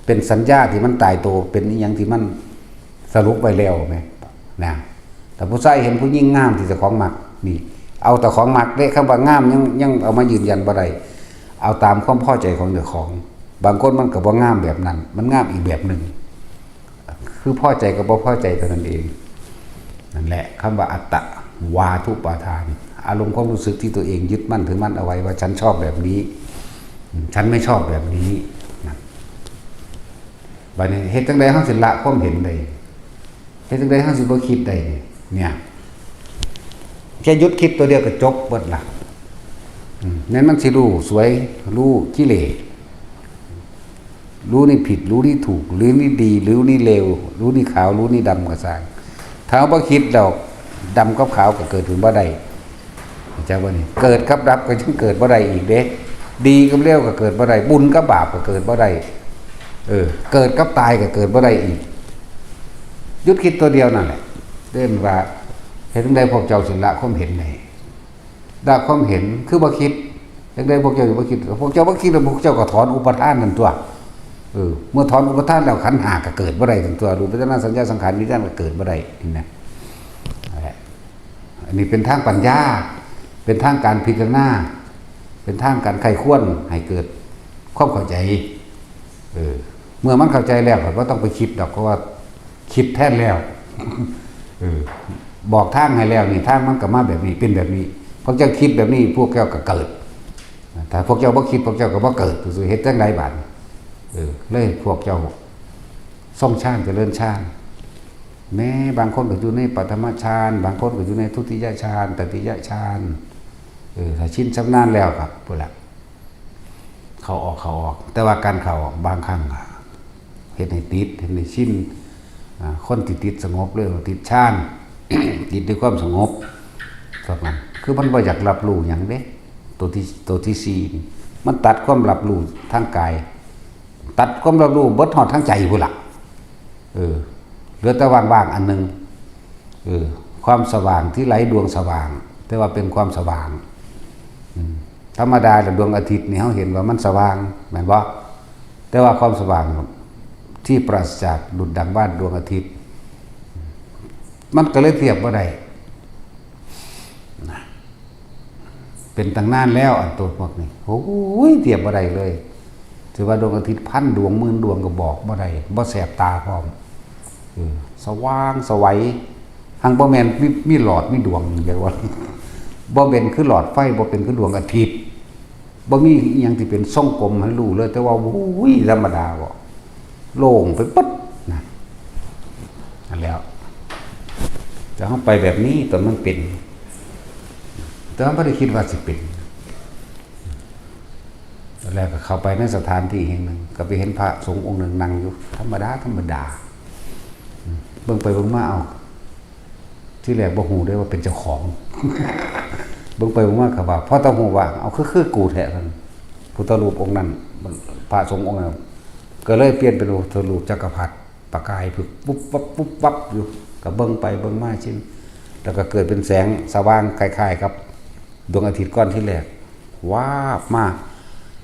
เป็นสัญญาที่มันตายตัว เป็นอิหยังที่มันสรุปไว้แล้วแหม นะ แต่ผู้ชายเห็นผู้หญิงงามที่เจ้าของมัก นี่ เอาแต่ของมักเด้ คำว่างามยัง ยังเอามายืนยันบ่ได้ เอาตามความพอใจของเจ้าของ บางคนมันก็บ่งามแบบนั้น มันงามอีกแบบหนึ่ง คือพอใจกับบ่พอใจเท่านั้นเอง นั่นแหละ คำว่าอัตตวาทุปาทาน อารมณ์ความรู้สึกที่ตัวเองยึดมั่นถือมั่นเอาไว้ว่าฉันชอบแบบนี้ ฉันไม่ชอบแบบนี้ นะ บัดนี้เฮ็ดจั่งใดเฮาสิละความเห็นได้ เฮ็ดจั่งใดเฮาสิบ่คิดได้ เนี่ย แค่หยุดคิดตัวเดียวก็จบหมดละ อืม นั่นมันสิรู้สวย รู้กิเลส รู้นี่ผิด รู้นี่ถูก รู้นี่ดี รู้นี่เลว รู้นี่ขาว รู้นี่ดำก็ซ่าง ถ้าบ่คิดดอก ดำกับขาวก็เกิดขึ้นบ่ได้ เข้าใจบ่นี่ เกิดกับดับก็ยังเกิดบ่ได้อีกเด้ ดีกับเลวก็เกิดบ่ได้ บุญกับบาปก็เกิดบ่ได้ เออ เกิดกับตายก็เกิดบ่ได้อีก หยุดคิดตัวเดียวนั่นแหละ เรียกว่า เฮ็ดจั่งใดพวกเจ้าสิละความเห็นได้ ละความเห็น คือบ่คิด จั่งใดพวกเจ้าสิบ่คิด พวกเจ้าบ่คิดแล้วพวกเจ้าก็ถอนอุปาทานนั่นตัว เออ เมื่อถอนอุปาทานแล้วขันธ์ห้าก็เกิดบ่ได้ทั้งตัว รูปเวทนาสัญญาสังขารวิญญาณก็เกิดบ่ได้ เห็นไหม นั่นแหละ อันนี้เป็นทางปัญญา เป็นทางการพิจารณา เป็นทางการใคร่ครวญให้เกิดความเข้าใจ เออ เมื่อมันเข้าใจแล้วก็บ่ต้องไปคิดดอก เพราะว่าคิดแทนแล้ว เออ บอกทางให้แล้ว นี่ทางมันก็มาแบบนี้ เป็นแบบนี้ พวกเจ้าคิดแบบนี้ พวกเจ้าก็เกิด ถ้าพวกเจ้าบ่คิด พวกเจ้าก็บ่เกิด ซื่อๆ เฮ็ดจั่งใดบาดนี้ เออ เลยพวกเจ้าทรงฌานเจริญฌาน แม้บางคนก็อยู่ในปฐมฌาน บางคนก็อยู่ในทุติยฌาน ตติยฌาน เออ ถ้าชินชำนาญแล้วครับ พุ้นละ เข้าออก เข้าออก แต่ว่าการเข้าออกบางครั้งก็เฮ็ดให้ติด เฮ็ดให้ชิน อ่า คนที่ติดสงบเลยว่าติดฌาน ติดด้วยความสงบ พวกนั้น คือมันบ่อยากรับรู้หยังเด้ ตัวที่ ตัวที่สี่นี่ มันตัดความรับรู้ทางกาย ตัดความรับรู้เบิดฮอดทางใจพุ้นละ เออ เหลือแต่ว่างๆ อันหนึ่ง เออ ความสว่างที่ไร้ดวงสว่าง แต่ว่าเป็นความสว่าง อืม ธรรมดาแล้วดวงอาทิตย์นี่เฮาเห็นว่ามันสว่าง แม่นบ่ แต่ว่าความสว่างที่ปราศจากดุจดังว่าดวงอาทิตย์ มันก็เลยเทียบบ่ได้ นะ เป็นตั้งนานแล้ว อันตัวพวกนี้ โอ้ย เทียบบ่ได้เลย ถือว่าดวงอาทิตย์พันดวงหมื่นดวงก็บอกบ่ได้ บ่แสบตาพร้อม เออ สว่างไสว หังบ่แม่นมี มีหลอดมีดวง อย่างว่า บ่เป็นคือหลอดไฟ บ่เป็นคือดวงอาทิตย์ บ่มีอิหยังที่เป็นทรงกลมให้รู้เลย แต่ว่า โอ้ย ธรรมดาบ่ โล่งไปเบิดนะ นั่นแหล้ว แต่เฮาไปแบบนี้ ตอนมันเป็น แต่ว่าบ่ได้คิดว่าสิเป็น ตอนแรกก็เข้าไปในสถานที่แห่งหนึ่ง ก็ไปเห็นพระสงฆ์องค์หนึ่งนั่งอยู่ ธรรมดา ธรรมดา เบิ่งไปเบิ่งมา เอ้า ที่แรกบ่ฮู้เด้ว่าเป็นเจ้าของ เบิ่งไปเบิ่งมาก็ว่า พอแต่ฮู้ว่า เอ้า คือ คือกูแท้ ซั่น พุทธรูปองค์นั้น พระสงฆ์องค์นั้น ก็เลยเปลี่ยนเป็นพุทธรูปจักรพรรดิ ประกายผึก ปุ๊บวับ ปุ๊บวับอยู่ ก็เบิ่งไปเบิ่งมา ชิน แล้วก็เกิดเป็นแสงสว่างคล้ายๆกับดวงอาทิตย์ก้อนที่แรก วาบมา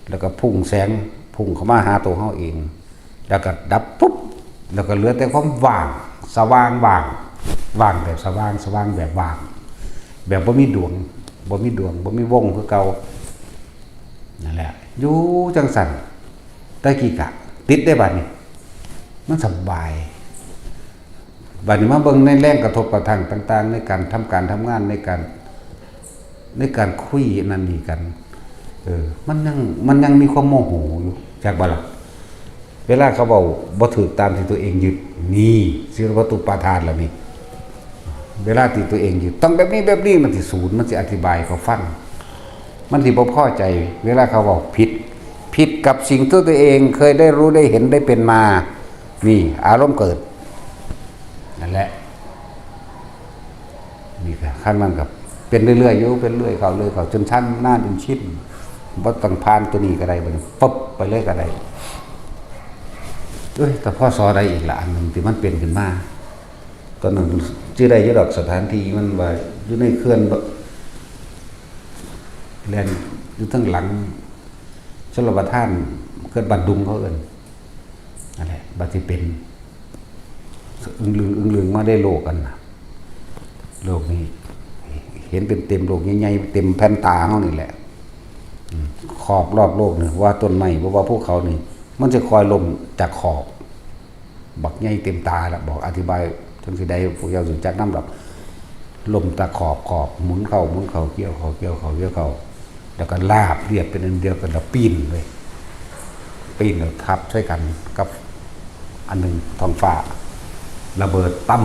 แล้วก็พุ่งแสง พุ่งเข้ามาหาตัวเฮาเอง แล้วก็ดับปุ๊บ แล้วก็เหลือแต่ความว่าง สว่างว่าง ว่างแบบสว่าง สว่างแบบว่าง แบบบ่มีดวง บ่มีดวง บ่มีวงคือเก่า นั่นแหละ อยู่จั่งซั่น แต่กี้กะติดได้บัดนี้ มันสบาย บัดนี้มาเบิ่งในแรงกระทบกระทั่งต่างๆ ในการทำการทำงาน ในการ ในการคุยนั่นนี่กัน เออ มันยัง มันยังมีความโมโหอยู่ จักบ่ล่ะ เวลาเขาเว้าบ่ถูกตามที่ตัวเองยึด นี่ สิวัตถุปาทานแล้วนี่ เวลาที่ตัวเองยึด ต้องแบบนี้แบบนี้ มันสิสูน มันสิอธิบายให้เขาฟัง มันสิบ่พอใจ เวลาเขาเว้าผิด ผิดกับสิ่งที่ตัวเองเคยได้รู้ได้เห็นได้เป็นมา นี่ อารมณ์เกิด นั่นแหละ นี่ก็ครั้งนั้นก็เป็นเรื่อยๆอยู่ เป็นเรื่อยเข้า เรื่อยเข้า จนชำนาญ จนชิน บ่ต้องผ่านตัวนี้ก็ได้ บัดนี้ปุ๊บไปเลยก็ได้ เอ้ย แต่พอสอได้อีกละอันหนึ่งที่มันเป็นขึ้นมา ตอนนั้นชื่อได้อยู่ดอก สถานที่มันว่าอยู่ในเขื่อนบ่ แล่นอยู่ทางหลังชลประทาน เขื่อนบ้านดุงเขาเอิ้น นั่นแหละ บัดสิเป็น อึ้งลึง อึ้งลึงมาได้โลกกันน่ะ โลกนี้ เห็นเป็นเต็มโลกใหญ่ๆ เต็มแผ่นตาเฮานี่แหละ อืม ขอบรอบโลกนี่ ว่าต้นไม้ บ่ว่าภูเขานี่ มันจะคอยล่มจากขอบ บักใหญ่เต็มตาละ บอกอธิบายจั่งสิได้ พวกเจ้าสิจักนำดอก ล่มจากขอบ ขอบ หมุนเข้า หมุนเข้า เกี่ยวเข้า เกี่ยวเข้า เกี่ยวเข้า แล้วก็ราบเรียบเป็นอันเดียวกัน แล้วปีนเลย ปีนแล้วทับใส่กันกับอันหนึ่งท้องฟ้า ระเบิดตั้ม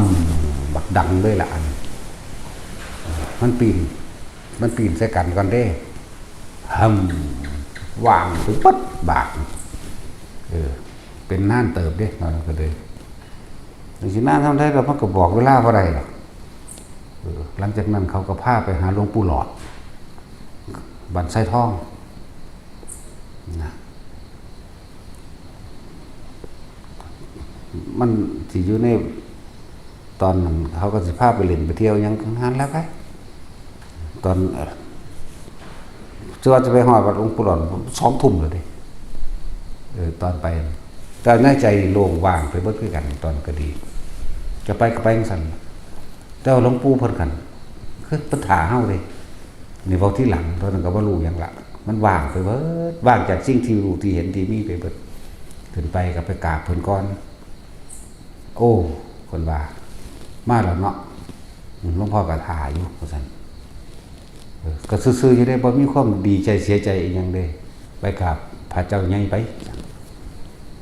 บักดังเลยละอัน มันปีน มันปีนใส่กันก่อนเด้ หึม ว่างไปเบิดบาด เออ เป็นนานเติบเด้ มันก็เลย จั่งซี้นานทำได้ แล้วมันก็บอกเวลาบ่ได้หรอก เออ หลังจากนั้นเขาก็พาไปหาหลวงปู่หลอด บ้านไซทอง นะ มันสิอยู่ใน ตอนนั้นเขาก็สิพาไปเล่นไปเที่ยวหยังงานแล้วไป ตอน เอ่อ จะว่าจะไปฮอดวัดหลวงปู่หลอด สองทุ่มแล้วเด้ เออ ตอนไป แต่ในใจโล่งว่างไปเบิดคือกัน ตอนก็ดี จะไปก็ไปจั่งซั้น แต่ว่าหลวงปู่เพิ่นกัน คือเพิ่นถ่าเฮาเด้ นี่เว้าทีหลัง ตอนนั้นก็บ่รู้หยังละ มันว่างไปเบิด ว่างจากสิ่งที่รู้ที่เห็นที่มีไปเบิด ขึ้นไปก็ไปกราบเพิ่นก่อน โอ้ เพิ่นว่า มาแล้วเนาะ อืม หลวงพ่อก็ถ่าอยู่ ว่าซั่น เออ ก็ซื่อๆอยู่เด้ บ่มีความดีใจเสียใจอีหยังเด้ ไปกราบพระเจ้าใหญ่ไป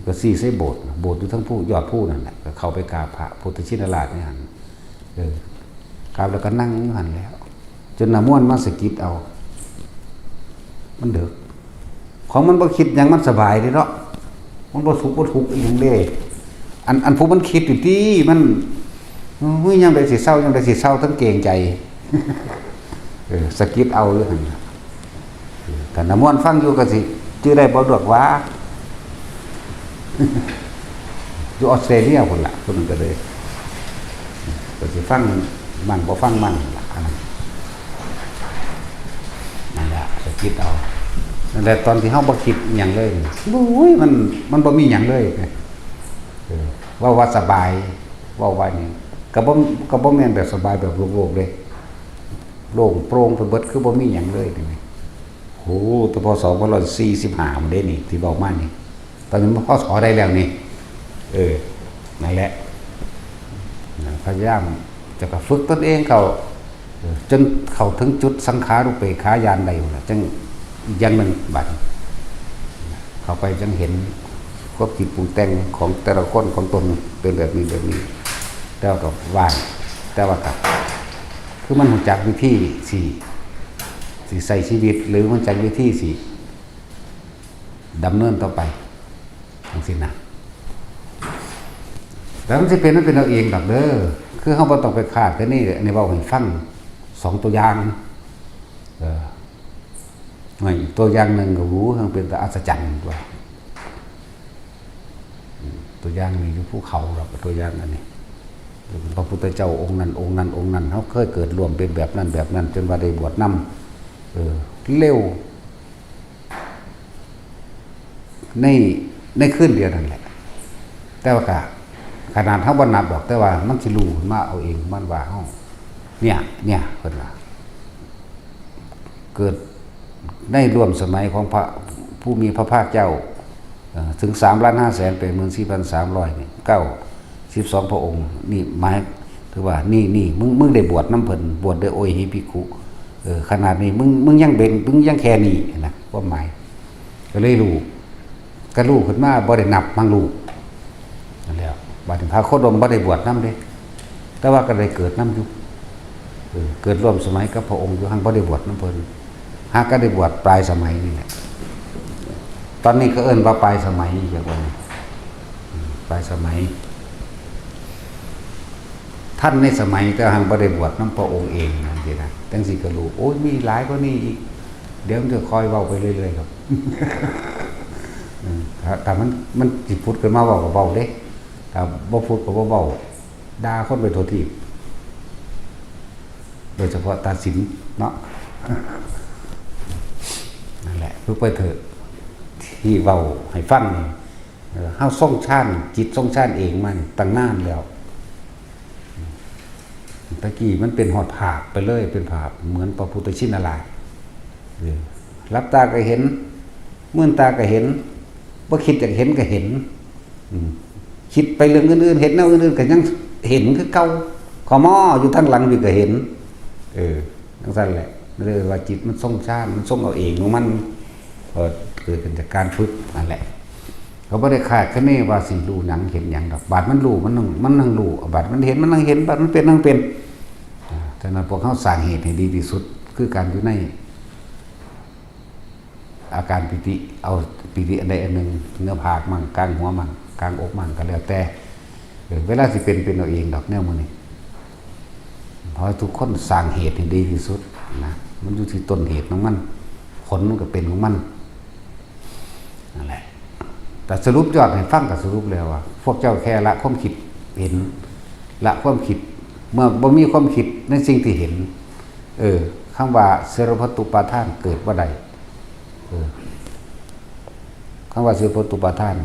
ก็ชี้ใส่โบสถ์ โบสถ์อยู่เทิงภู ยอดภูนั่นแหละ ก็เข้าไปกราบพระพุทธชินราชในหั้น เออ กราบแล้วก็นั่งอยู่หั้นแหล้ว จนน้าม่วนมาสะกิดเอา มันดึก ของมันบ่คิดหยัง มันสบายเด้เนาะ มันบ่สุขบ่ทุกข์อีหยังเด้ อัน อันผู้มันคิดอยู่ติ มัน เฮ้ย ยามใดสิเซา ยามใดสิเซา ทั้งเกรงใจ เออ สะกิดเอาอยู่หั่นน่ะ เออ ถ้าน้าม่วนฟังอยู่ก็สิ จื่อได้บ่ดอกหวา อยู่ออสเตรเลียพุ้นล่ะ พุ้นก็เลย ก็สิฟังมั่งบ่ฟังมั่งล่ะ อันนั้น นั่นแหละ สะกิดเอา นั่นแหละ ตอนที่เฮาบ่คิดหยังเลย โอ้ย มัน มันบ่มีหยังเลย เออ เว้าว่าสบาย เว้าว่าหยัง ก็บ่ ก็บ่แม่นแบบสบายแบบโลกๆเด้ โล่งโปร่งไปเบิด คือบ่มีหยังเลยนี่ โห แต่ พ.ศ. สองพันสี่สิบห้า มันเด้นี่ ที่เว้ามานี่ ตอนนี้มัน พ.ศ. ได้แล้วนี่ เออ นั่นแหละ นะ พยายามจะก็ฝึกตนเองเข้า เออ จนเข้าถึงจุดสังขารุปเปกขาญาณได้อยู่ล่ะ จั่งอีกอย่างหนึ่งบัด เข้าไปจั่งเห็นความคิดปรุงแต่งของแต่ละคนของตนเป็นแบบนี้แบบนี้ แต่ว่าก็ว่าง แต่ว่าก็ คือมันรู้จักวิธีสิ สิใช้ชีวิต หรือรู้จักวิธีสิดำเนินต่อไป จั่งซี้นะ แล้วมันสิเป็น มันเป็นเอาเองดอกเด้อ คือเฮาบ่ต้องไปคาดคะเน อันนี้เว้าให้ฟังสองตัวอย่าง เออ ไม่ ตัวอย่างหนึ่งก็ โห มันเป็นตาอัศจรรย์ว่า อืม ตัวอย่างนี่อยู่ภูเขาดอก ตัวอย่างอันนี้ พระพุทธเจ้าองค์นั้น องค์นั้น องค์นั้น เฮาเคยเกิดร่วมเป็นแบบนั้น แบบนั้น จนว่าได้บวชนำ เออ เร็ว ใน ในคืนเดียวนั่นแหละ แต่ว่าก็ ขนาดเฮาบ่นับดอก แต่ว่ามันสิรู้ขึ้นมาเอาเอง มันว่าเฮา เนี่ย เนี่ย เพิ่นว่า เกิดในร่วมสมัยของพระผู้มีพระภาคเจ้า เอ่อ ถึง สามล้านห้าแสนแปดหมื่นสี่พันสามร้อย นี่ เก้าสิบสอง พระองค์ นี่หมาย ถือว่า นี่ นี่ มึง มึงได้บวชนำเพิ่น บวชได้โอหิภิกขุ เออ ขนาดนี้ มึง มึงยังเป็น มึงยังแค่นี้นะ ความหมาย ก็เลยรู้ ก็รู้ขึ้นมา บ่ได้นับ มันรู้ นั่นแหละ บาดนี้พระโคดมบ่ได้บวชนำเด้ แต่ว่าก็ได้เกิดนำอยู่ เออ เกิดร่วมสมัยกับพระองค์อยู่ หั้งบ่ได้บวชนำเพิ่น หากก็ได้บวชปลายสมัยนี่แหละ ตอนนี้ก็เอิ้นว่าปลายสมัย อย่างว่า อืม ปลายสมัย ทันในสมัย แต่หั้งบ่ได้บวชนำพระองค์เอง จั่งซี้นะ จั่งซี้ก็รู้ โอ้ย มีหลายกว่านี้อีก เดี๋ยวมันจะคอยเว้าไปเรื่อยๆครับ อืม ถ้า ถ้ามัน มันสิผุดขึ้นมาเว้าก็เว้าเด้ ถ้าบ่ผุดก็บ่เว้า ด่าคนไปทั่วทีป โดยเฉพาะตาสินเนาะ นั่นแหละ ฝึกไปเถอะ ที่เว้าให้ฟังนี่ เออ เฮาทรงฌาน จิตทรงฌานเองมานี่ตั้งนานแล้ว ตะกี้มันเป็นฮอดภาพไปเลย เป็นภาพเหมือนพระพุทธชินราช เออ หลับตาก็เห็น มืนตาก็เห็น บ่คิดอยากเห็นก็เห็น อืม คิดไปเรื่องอื่นๆ เห็นแนวอื่นๆ ก็ยังเห็นคือเก่า ขมออยู่ทางหลังพี้ก็เห็น เออ จั่งซั้นแหละ เลยว่าจิตมันทรงฌาน มันทรงเอาเองของมัน เออ เกิดขึ้นจากการฝึกนั่นแหละ ก็บ่ได้คาดคะเนว่าสิรู้หยังเห็นหยังดอก บาดมันรู้ มันนั่ง มันนั่งรู้ บาดมันเห็น มันนั่งเห็น บาดมันเป็น นั่งเป็น อ่า ฉะนั้นพวกเฮาสร้างเหตุให้ดีที่สุด คือการอยู่ในอาการปีติ เอาปีติอันใดอันหนึ่ง เงื้อผากมั่ง กลางหัวมั่ง กลางอกมั่ง ก็แล้วแต่ เออ เวลาสิเป็น เป็นเอาเองดอกแนวมื้อนี้ ขอให้ทุกคนสร้างเหตุให้ดีที่สุดนะ มันอยู่ที่ต้นเหตุของมัน ผลมันก็เป็นของมัน นั่นแหละ แต่สรุปยอดให้ฟังก็สรุปแล้วว่า พวกเจ้าแค่ละความคิดเห็น ละความคิด เมื่อบ่มีความคิดในสิ่งที่เห็น เออ คำว่าเสรพัตตุปาทานเกิดบ่ได้ เออ คำว่าเสรพัตตุปาทาน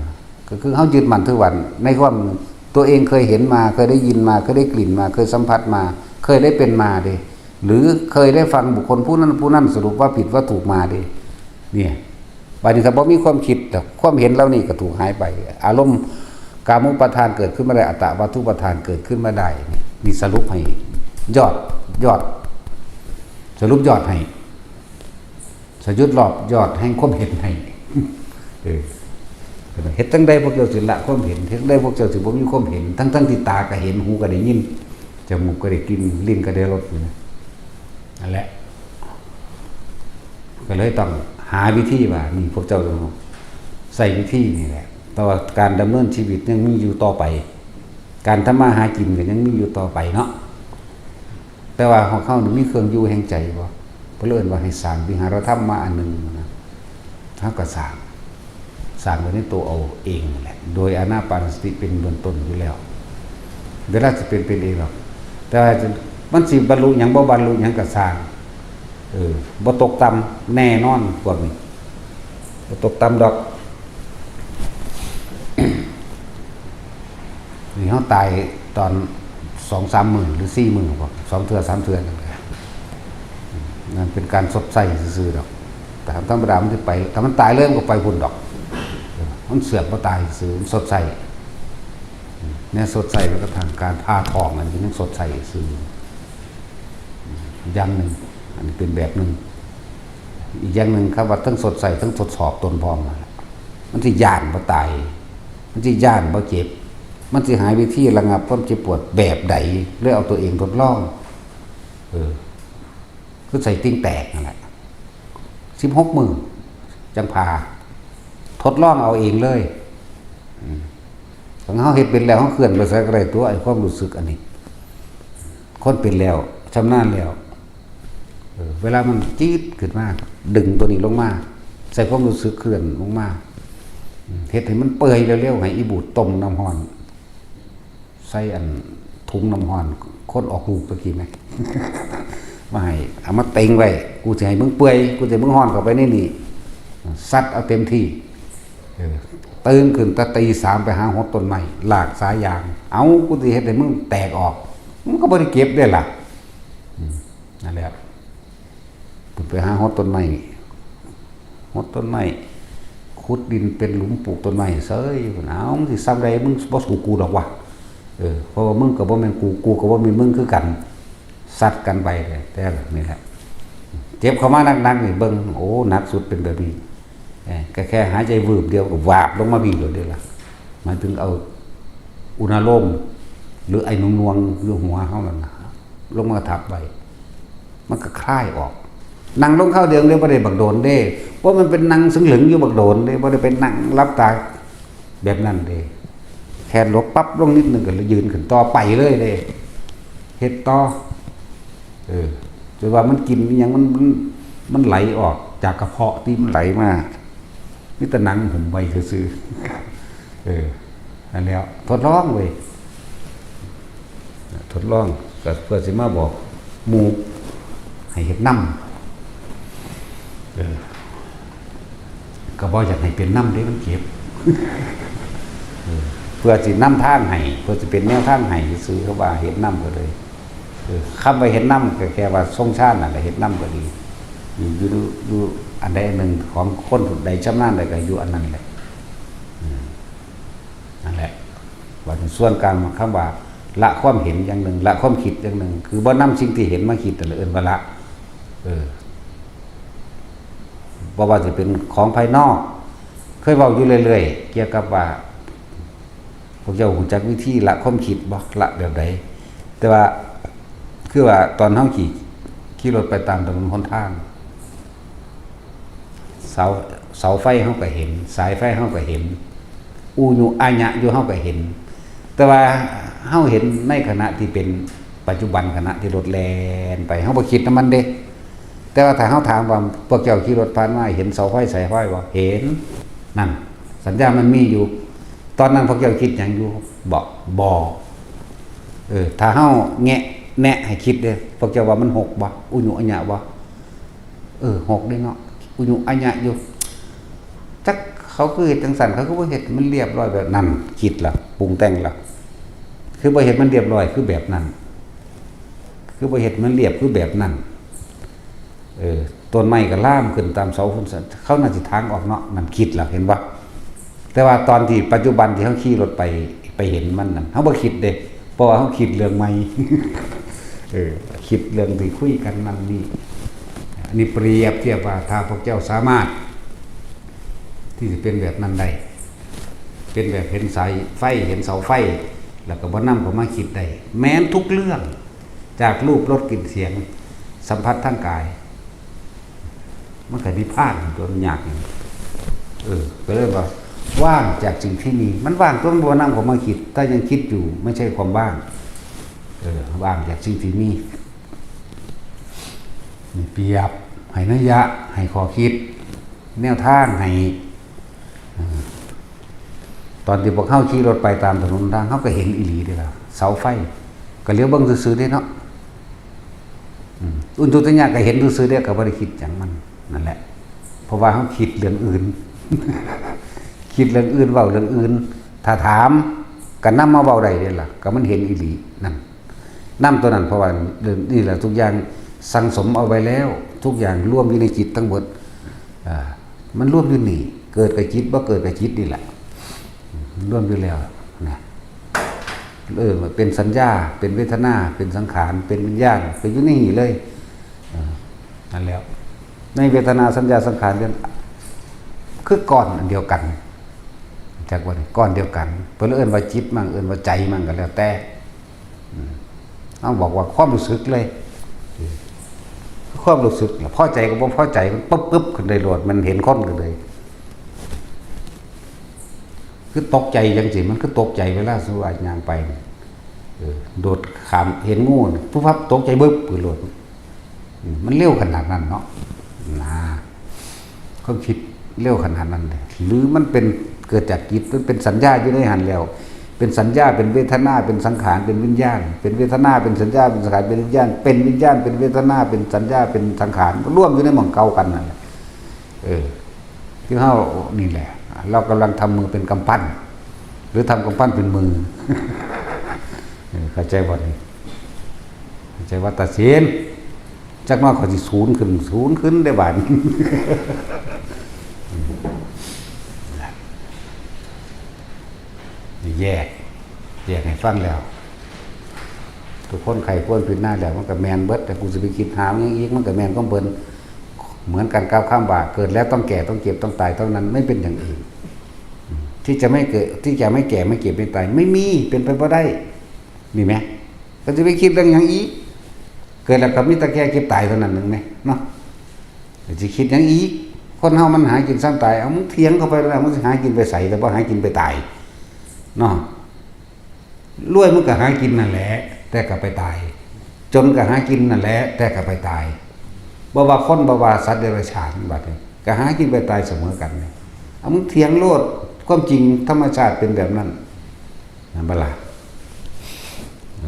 ก็คือเฮายึดมั่นถือว่า ในความตัวเองเคยเห็นมา เคยได้ยินมา เคยได้กลิ่นมา เคยสัมผัสมา เคยได้เป็นมาเด้ หรือเคยได้ฟังบุคคลผู้นั้นผู้นั้นสรุปว่าผิดว่าถูกมาเด้ เนี่ย บัดนี้ถ้าบ่มีความคิด แต่ความเห็นเหล่านี้ก็ถูกหายไป อารมณ์กามุปาทานเกิดขึ้นมาได้ อัตตวัตถุปาทานเกิดขึ้นมาได้ นี่สรุปให้ยอด ยอด สรุปยอดให้ สยุดรอบยอดแห่งความเห็นให้ เออ เฮ็ดจั่งใดพวกเจ้าสิละความเห็น เฮ็ดจั่งใดพวกเจ้าสิบ่มีความเห็น ทั้งๆที่ตาก็เห็น หูก็ได้ยิน จมูกก็ได้กลิ่น ลิ้นก็ได้รสอยู่นะ นั่นแหละ ก็เลยต้องหาวิธีว่า นี่พวกเจ้าต้องใช้วิธีนี่แหละ แต่ว่าการดำเนินชีวิตยังมีอยู่ต่อไป การทำมาหากินก็ยังมีอยู่ต่อไปเนาะ แต่ว่าของเขานี่มีเครื่องอยู่แห่งใจบ่ เพิ่นเอิ้นว่าให้สร้างวิหารธรรมมาอันหนึ่งนะ เฮาก็สร้าง สร้างไว้ในตัวเอาเองนั่นแหละ โดยอานาปานสติเป็นเบื้องต้นอยู่แล้ว เวลาสิเป็น เป็นเองหรอก แต่ว่ามันสิบรรลุหยังบ่บรรลุหยังก็สร้าง เออ บ่ตกต่ำแน่นอนพวกนี้ บ่ตกต่ำดอก นี่เฮาตายตอนสองสามมื้อหรือสี่มื้อบ่ สองเทื่อสามเทื่อนั่นแหละ นั่นเป็นการชดใช้ซื่อๆดอก แต่ธรรมดามันสิไป ถ้ามันตายเลยมันก็ไปพุ้นดอก มันเสื่อมบ่ตายซื่อ มันชดใช้ เนี่ยชดใช้แล้วก็ทางการผ่าท้องอันนี้ยังชดใช้ซื่อ อย่างหนึ่ง อันนี้เป็นแบบหนึ่ง อีกอย่างหนึ่ง คำว่าทั้งชดใช้ทั้งทดสอบตนพร้อมนั่นแหละ มันสิย้านบ่ตาย มันสิย้านบ่เจ็บ มันสิหาวิธีระงับความเจ็บปวดแบบใด เลยเอาตัวเองทดลอง เออ คือใส่ติ่งแตกนั่นแหละ สิบหกมื้อจั่งผ่า ทดลองเอาเองเลย อืม ของเฮาเฮ็ดเป็นแล้ว เฮาเคลื่อนไปไสก็ได้ตัว ไอ้ความรู้สึกอันนี้ คนเป็นแล้ว ชำนาญแล้ว เออ เวลามันจี๊ดขึ้นมา ดึงตัวนี้ลงมา ใส่ความรู้สึกเคลื่อนลงมา อืม เฮ็ดให้มันเปื่อยเร็วๆ ให้อีบูดต้มน้ำร้อน ใส่อันถุงน้ำร้อน คนออกลูกตะกี้ไหม มาให้ เอามาเต็งไว้ กูสิให้มึงเปื่อย กูสิให้มึงร้อนเข้าไปในนี่ ซัดเอาเต็มที่ เออ ตื่นขึ้นแต่ตีสามไปหาหดต้นไม้ ลากสายยาง เอา กูสิเฮ็ดให้มึงแตกออก มึงก็บ่ได้เก็บเด้ล่ะ อืม นั่นแหละ ไปหาหดต้นไม้ หดต้นไม้ ขุดดินเป็นหลุมปลูกต้นไม้เซ้ย เอา มึงสิส่ำใด มึงบ่สู้กูดอกวะ เออ เพราะว่ามึงก็บ่แม่นกู กูก็บ่แม่นมึงคือกัน ซัดกันไป แต่นี่แหละ เจ็บเข้ามาหนักๆ นี่เบิ่ง โอ้ หนักสุดเป็นแบบนี้ เออ ก็แค่หายใจวืบเดียวก็วาบลงมาพี้โลดเด้ล่ะ หมายถึงเอาอุณาโลม หรือไอ้หน่วงๆ อยู่หัวเฮานั่นน่ะ ลงมาทับไว้ มันก็คลายออก นั่งลงคราวเดียวเลย บ่ได้บักโดนเด้ เพราะมันเป็นนั่งซึ่งเหลิงอยู่บักโดนเด้ บ่ได้เป็นนั่งหลับตาแบบนั้นเด้ แค่หลบปั๊บลงนิดหนึ่งก็ยืนขึ้นต่อไปเลยเด้ เฮ็ดต่อ เออ จนว่ามันกินอิหยัง มัน มัน มันไหลออกจากกระเพาะที่มันไหลมา มีแต่หนังหุ้มไว้ซื่อๆ เออ อันแล้วทดลองเว้ย ทดลอง ก็เพื่อสิมาบอกหมู่ให้เฮ็ดนำ เออ ก็บ่อยากให้เป็นนำเด้ มันเจ็บ เออ เพื่อสินำทางให้ เพื่อสิเป็นแนวทางให้ซื่อๆ เขาว่าเฮ็ดนำก็เลย เออ คำว่าเฮ็ดนำก็แค่ว่าทรงฌานนั่นแหละ เฮ็ดนำก็ดี อยู่ อยู่ อยู่อันใดอันหนึ่งของคนผู้ใดชำนาญใดก็อยู่อันนั้นแหละ อืม นั่นแหละ ว่าในส่วนกลางมันคำว่า ละความเห็นอย่างหนึ่ง ละความคิดอย่างหนึ่ง คือบ่นำสิ่งที่เห็นมาคิดนั่นแหละเอิ้นว่าละ เออ บ่ว่าสิเป็นของภายนอก เคยเว้าอยู่เรื่อยๆ เกี่ยวกับว่า พวกเจ้ารู้จักวิธีละความคิดบ่ ละแบบใด แต่ว่า คือว่าตอนเฮาขี่ ขี่รถไปตามถนนหนทาง เสา เสาไฟเฮาก็เห็น สายไฟเฮาก็เห็น อุญุอาญะอยู่เฮาก็เห็น แต่ว่าเฮาเห็นในขณะที่เป็นปัจจุบัน ขณะที่รถแล่นไป เฮาบ่คิดนำมันเด้ แต่ว่าถ้าเฮาถามว่า พวกเจ้าขี่รถผ่านมาเห็นเสาไฟสายไฟบ่ เห็น นั่น สัญญามันมีอยู่ ตอนนั้นพวกเจ้าคิดหยังอยู่บ่ บ่ เออ ถ้าเฮาแงะแนะให้คิดเด้ พวกเจ้าว่ามันหกบ่ อุญุอาญะบ่ เออ หกเด้เนาะ อุญุอาญะอยู่ จักเขาคือเฮ็ดจั่งซั้น เขาคือบ่เฮ็ดให้มันเรียบร้อยแบบนั้น คิดละ ปรุงแต่งละ คือบ่เฮ็ดมันเรียบร้อยคือแบบนั้น คือบ่เฮ็ดมันเรียบคือแบบนั้น เออ ต้นไม้ก็ลามขึ้นตามเสาพุ้นซั้น เขาน่าสิถางออกเนาะ นั่นคิดละ เห็นบ่ แต่ว่าตอนที่ปัจจุบันที่เฮาขี่รถไป ไปเห็นมันนั่น เฮาบ่คิดเด้ เพราะว่าเฮาคิดเรื่องใหม่ เออ คิดเรื่องที่คุยกันนั่นนี่ อันนี้เปรียบเทียบว่าถ้าพวกเจ้าสามารถ ที่จะเป็นแบบนั้นได้ เป็นแบบเห็นสายไฟ เห็นเสาไฟ แล้วก็บ่นำเข้ามาคิดได้ แม้นทุกเรื่อง จากรูป รส กลิ่น เสียง สัมผัสทางกาย มันก็นิพพานตัวมันยากนี่ เออ ก็เลยว่า ว่างจากสิ่งที่มี มันว่างตัวมันบ่นำเข้ามาคิด ถ้ายังคิดอยู่ไม่ใช่ความว่าง เออ ว่างจากสิ่งที่มี นี่เปรียบ ให้นัยยะ ให้ข้อคิด แนวทางให้ เออ ตอนที่พวกเฮาขี่รถไปตามถนนทาง เฮาก็เห็นอีหลีเด้ล่ะ เสาไฟ ก็เหลียวเบิ่งซื่อๆเด้เนาะ อืม อุญุอาญะก็เห็นซื่อๆเด้ ก็บ่ได้คิดหยังมัน นั่นแหละ เพราะว่าเฮาคิดเรื่องอื่น คิดเรื่องอื่น เว้าเรื่องอื่น ถ้าถาม ก็นำมาเว้าได้เด้ล่ะ ก็มันเห็นอีหลี นั่น นำตัวนั้น เพราะว่าเรื่องนี่แหละ ทุกอย่างสั่งสมเอาไว้แล้ว ทุกอย่างรวมอยู่ในจิตทั้งหมด อ่า มันรวมอยู่นี่ เกิดกับจิต บ่เกิดกับจิตนี่แหละ รวมอยู่แล้วนะ เออ มันเป็นสัญญา เป็นเวทนา เป็นสังขาร เป็นวิญญาณ ไปอยู่ในนี่เลย เออ นั่นแหล้ว ในเวทนา สัญญา สังขาร เป็น คือก้อนอันเดียวกัน จักว่านี่ ก้อนเดียวกัน เพิ่นเอิ้นว่าจิตมั่ง เอิ้นว่าใจมั่งก็แล้วแต่ อืม เฮาบอกว่าความรู้สึกเลย คือความรู้สึกล่ะ พอใจกับบ่พอใจ มันปึ๊บๆขึ้นได้โลด มันเห็นคนกันเลย คือตกใจจังซี่ มันคือตกใจเวลาสมมุติว่าย่างไป เออ โดดข้าม เห็นงู ปุ๊บปั๊บ ตกใจบึ๊บขึ้นโลด อืม มันเร็วขนาดนั้นเนาะ นะ ความคิดเร็วขนาดนั้นเลย หรือมันเป็น เกิดจากจิต มันเป็นสัญญาอยู่ในหั้นแล้ว เป็นสัญญา เป็นเวทนา เป็นสังขาร เป็นวิญญาณ เป็นเวทนา เป็นสัญญา เป็นสังขาร เป็นวิญญาณ เป็นวิญญาณ เป็นเวทนา เป็นสัญญา เป็นสังขาร รวมอยู่ในหม่องเก่ากันนั่นแหละ เออ ที่เฮานี่แหละ เรากำลังทำมือเป็นกำปั้น หรือทำกำปั้นเป็นมือ เออ เข้าใจบ่นี่ เข้าใจว่าตัดสิน จักหน่อยเขาสิศูนย์ขึ้น ศูนย์ขึ้นได้บาดนี้ แยก แยกให้ฟังแล้ว ทุกคนไข้ควรพิจารณาแล้ว มันก็แม่นเบิด แต่กูสิไปคิดหามันหยังอีก มันก็แม่นของเพิ่น เหมือนกันกับคำว่า เกิดแล้วต้องแก่ ต้องเจ็บ ต้องตาย เท่านั้น ไม่เป็นอย่างอื่น ที่จะไม่เกิด ที่จะไม่แก่ ไม่เจ็บ ไม่ตาย ไม่มี เป็นไปบ่ได้ นี่แหม ก็สิไปคิดเรื่องหยังอีก เกิดแล้วก็มีแต่แก่ เจ็บ ตาย เท่านั้นนึงแหม เนาะ สิคิดหยังอีก คนเฮามันหากินซ่ำตาย เอา มึงเถียงเข้าไปแล้ว มึงสิหากินไปไส แต่บ่หากินไปตาย เนาะ รวยมันก็หากินนั่นแหละ แต่ก็ไปตาย จนก็หากินนั่นแหละ แต่ก็ไปตาย บ่ว่าคน บ่ว่าสัตว์เดรัจฉาน บัดนี้ ก็หากินไปตายเสมอกันเนี่ย เอา มึงเถียงโลด ความจริงธรรมชาติเป็นแบบนั้น นั่นบ่ล่ะ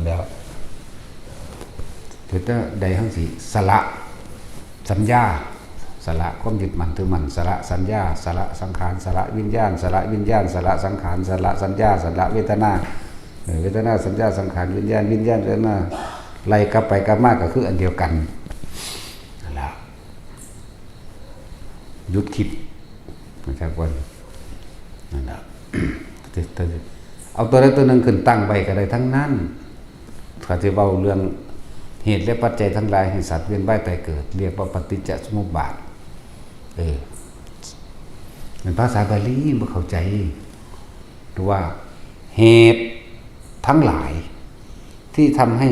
แล้ว เฮ็ดจั่งใด๋เฮาสิสละสัญญา สละความยึดมั่นถือมั่น สละสัญญา สละสังขาร สละวิญญาณ สละวิญญาณ สละสังขาร สละสัญญา สละเวทนา เออ เวทนา สัญญา สังขาร วิญญาณ วิญญาณ เวทนา ไล่กลับไปกลับมาก็คืออันเดียวกัน นั่นล่ะ หยุดคิด นะครับว่า นั่นล่ะ เอาตัวใดตัวหนึ่งขึ้นตั้งไว้ก็ได้ทั้งนั้น ถ้าสิเว้าเรื่องเหตุและปัจจัยทั้งหลายให้สัตว์เวียนว่ายตายเกิด เรียกว่าปฏิจจสมุปบาท เออ เป็นภาษาบาลีบ่เข้าใจ หรือว่าเหตุทั้งหลายที่ทำให้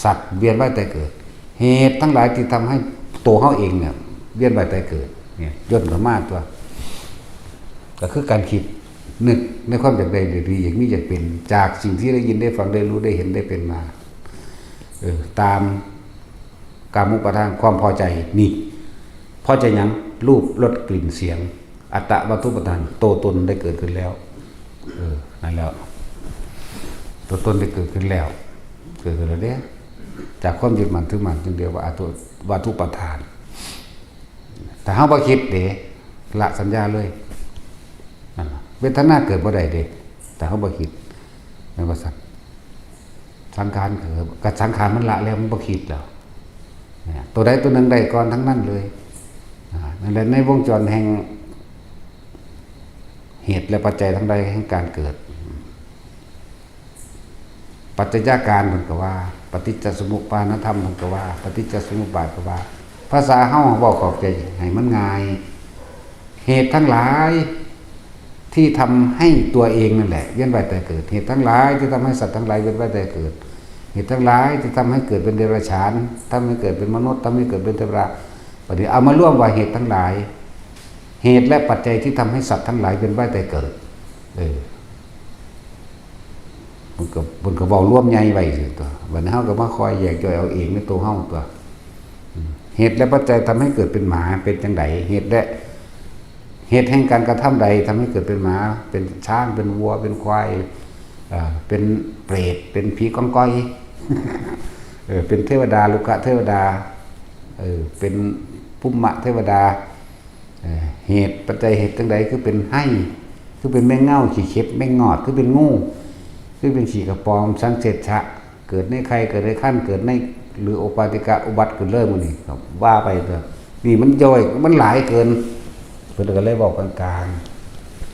สัตว์เวียนว่ายตายเกิด เหตุทั้งหลายที่ทำให้ตัวเฮาเองเนี่ย เวียนว่ายตายเกิด เนี่ยย่นเข้ามาตัว ก็คือการคิดนึกในความอยากได้ดีๆ อยากมีอยากเป็น จากสิ่งที่ได้ยินได้ฟังได้รู้ได้เห็นได้เป็นมา เออ ตามกามุปาทานความพอใจนี่ พอใจหยัง รูปรสกลิ่นเสียง อัตตวัตถุปาทาน ตัวตนได้เกิดขึ้นแล้ว เออ นั่นแล้ว ตัวตนได้เกิดขึ้นแล้ว เกิดขึ้นแล้วเด้ จากความยึดมั่นถือมั่นจึงเรียกว่าอัตตวัตถุปาทาน ถ้าเฮาบ่คิดเด้ ละสัญญาเลย นั่นล่ะ เวทนาเกิดบ่ได้เด้ ถ้าเฮาบ่คิด แม่นบ่ซั่น สังขารเกิด ก็สังขารมันละแล้ว มันบ่คิดแล้ว เนี่ย ตัวใดตัวหนึ่งได้ก่อนทั้งนั้นเลย อ่า นั่นแหละ ในวงจรแห่งเหตุและปัจจัยทั้งหลายแห่งการเกิด ปัจจัยการเพิ่นก็ว่า ปฏิจจสมุปปาทานธรรมเพิ่นก็ว่า ปฏิจจสมุปบาทก็ว่า ภาษาเฮาเว้าเข้าใจให้มันง่าย เหตุทั้งหลายที่ทำให้ตัวเองนั่นแหละเวียนว่ายตายเกิด เหตุทั้งหลายที่ทำให้สัตว์ทั้งหลายเวียนว่ายตายเกิด เหตุทั้งหลายที่ทำให้เกิดเป็นเดรัจฉาน ทำให้เกิดเป็นมนุษย์ ทำให้เกิดเป็นเทวดา บัดนี้เอามารวมว่าเหตุทั้งหลาย เหตุและปัจจัยที่ทำให้สัตว์ทั้งหลายเวียนว่ายตายเกิด เออ มันก็ มันก็เว้ารวมใหญ่ไว้ซื่อตัว บัดนี้เฮาก็มาคอยแยกย่อยเอาเองในตัวเฮาตัว อืม เหตุและปัจจัยทำให้เกิดเป็นหมาเป็นจังใด เหตุและ เหตุแห่งการกระทำใดทำให้เกิดเป็นหมา เป็นช้าง เป็นวัว เป็นควาย เอ่อ เป็นเปรต เป็นผีกองกอย เออ เป็นเทวดา รุกขเทวดา เออ เป็นภุมมะเทวดา เอ่อ เหตุปัจจัยเหตุจังใดคือเป็นไฮ่ คือเป็นแมงเง่าขี้เข็บแมงงอด คือเป็นงู คือเป็นขี้กระป๋อม สังเสชะ เกิดในไข่ เกิดในครรภ์ เกิดใน หรือโอปาติกะอุบัติขึ้นเลยหมู่นี้ ก็ว่าไปเถอะ นี่มันย่อย มันหลายเกิน เพิ่นก็เลยเว้ากลาง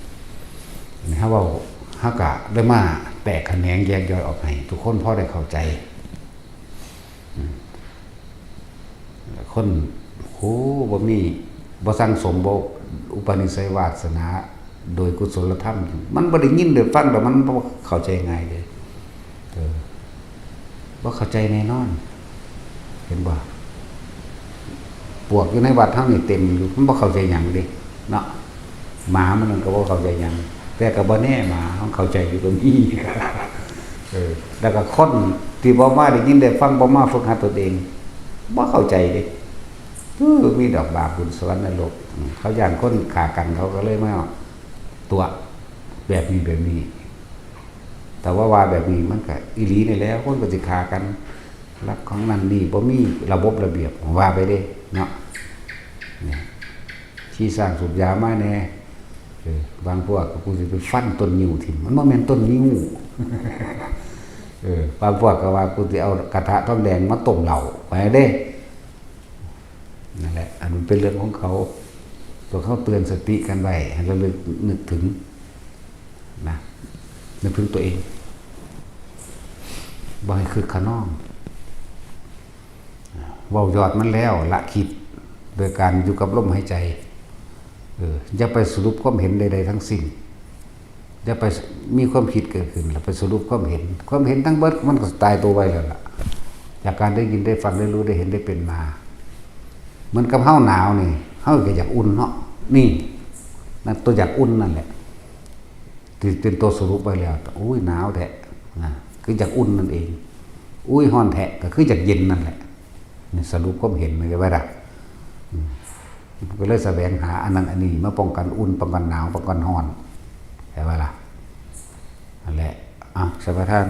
ๆ นี่เฮาเว้า เฮากะได้มาแตกแขนงแยกย่อยออกให้ทุกคนพอได้เข้าใจ อืม คน โห บ่มี บ่สั่งสม บ่อุปนิสัยวาสนา โดยกุศลธรรม มันบ่ได้ยินได้ฟัง แล้วมันบ่เข้าใจง่ายเด้ เออ บ่เข้าใจแน่นอน เห็นบ่ ปวกอยู่ในวัดเฮานี่เต็มอยู่ มันบ่เข้าใจหยังเด้ เนาะ หมามันนั่นก็บ่เข้าใจหยัง แต่ก็บ่แน่ หมามันเข้าใจอยู่ก็มี เออ แล้วก็คนที่บ่มาได้ยินได้ฟัง บ่มาฝึกหัดตนเอง บ่เข้าใจเด้ เออ มีดอกบาปบุญสวรรค์นรก อืม เขาย้านคนฆ่ากัน เขาก็เลยมาตั๋วแบบนี้แบบนี้ แต่ว่าว่าแบบนี้มันก็อีหลีนี่แหละ คนก็สิฆ่ากัน ลักของนั่นนี่ บ่มีระบบระเบียบ ว่าไปเด้ เนาะ เนี่ย ขี้ช้างสูบยามาแน่ เออ บางพวกก็กูสิไปฟันต้นงิ้วทิ่ม มันบ่แม่นต้นงิ้ว เออ บางพวกก็ว่ากูสิเอากระทะทองแดงมาต้มเหล้า ไปเด้ นั่นแหละ อันมันเป็นเรื่องของเขา ตัวเขาเตือนสติกันไว้ ให้ระลึกนึกถึง นะ นึกถึงตัวเอง บ่ให้คึกคะนอง เว้ายอดมันแล้ว ละคิด โดยการอยู่กับลมหายใจ เออ อย่าไปสรุปความเห็นใดๆทั้งสิ้น อย่าไปมีความคิดเกิดขึ้น แล้วไปสรุปความเห็น ความเห็นทั้งเบิดมันก็ตายตัวไวแล้วล่ะ จากการได้ยินได้ฟังได้รู้ได้เห็นได้เป็นมา เหมือนกับเฮาหนาวนี่ เฮาก็อยากอุ่นเนาะ นี่ นั่นตัวอยากอุ่นนั่นแหละ ที่เป็นตัวสรุปไว้แล้ว อุ้ย หนาวแท้ นะ คืออยากอุ่นนั่นเอง อุ้ย ฮ้อนแท้ ก็คืออยากเย็นนั่นแหละ นี่สรุปความเห็นมันไว้ละ อืม ก็เลยแสวงหาอันนั้นอันนี้มาป้องกันอุ่น ป้องกันหนาว ป้องกันฮ้อน ใช่ไหมล่ะ นั่นแหละ อ่ะ สัมปทาน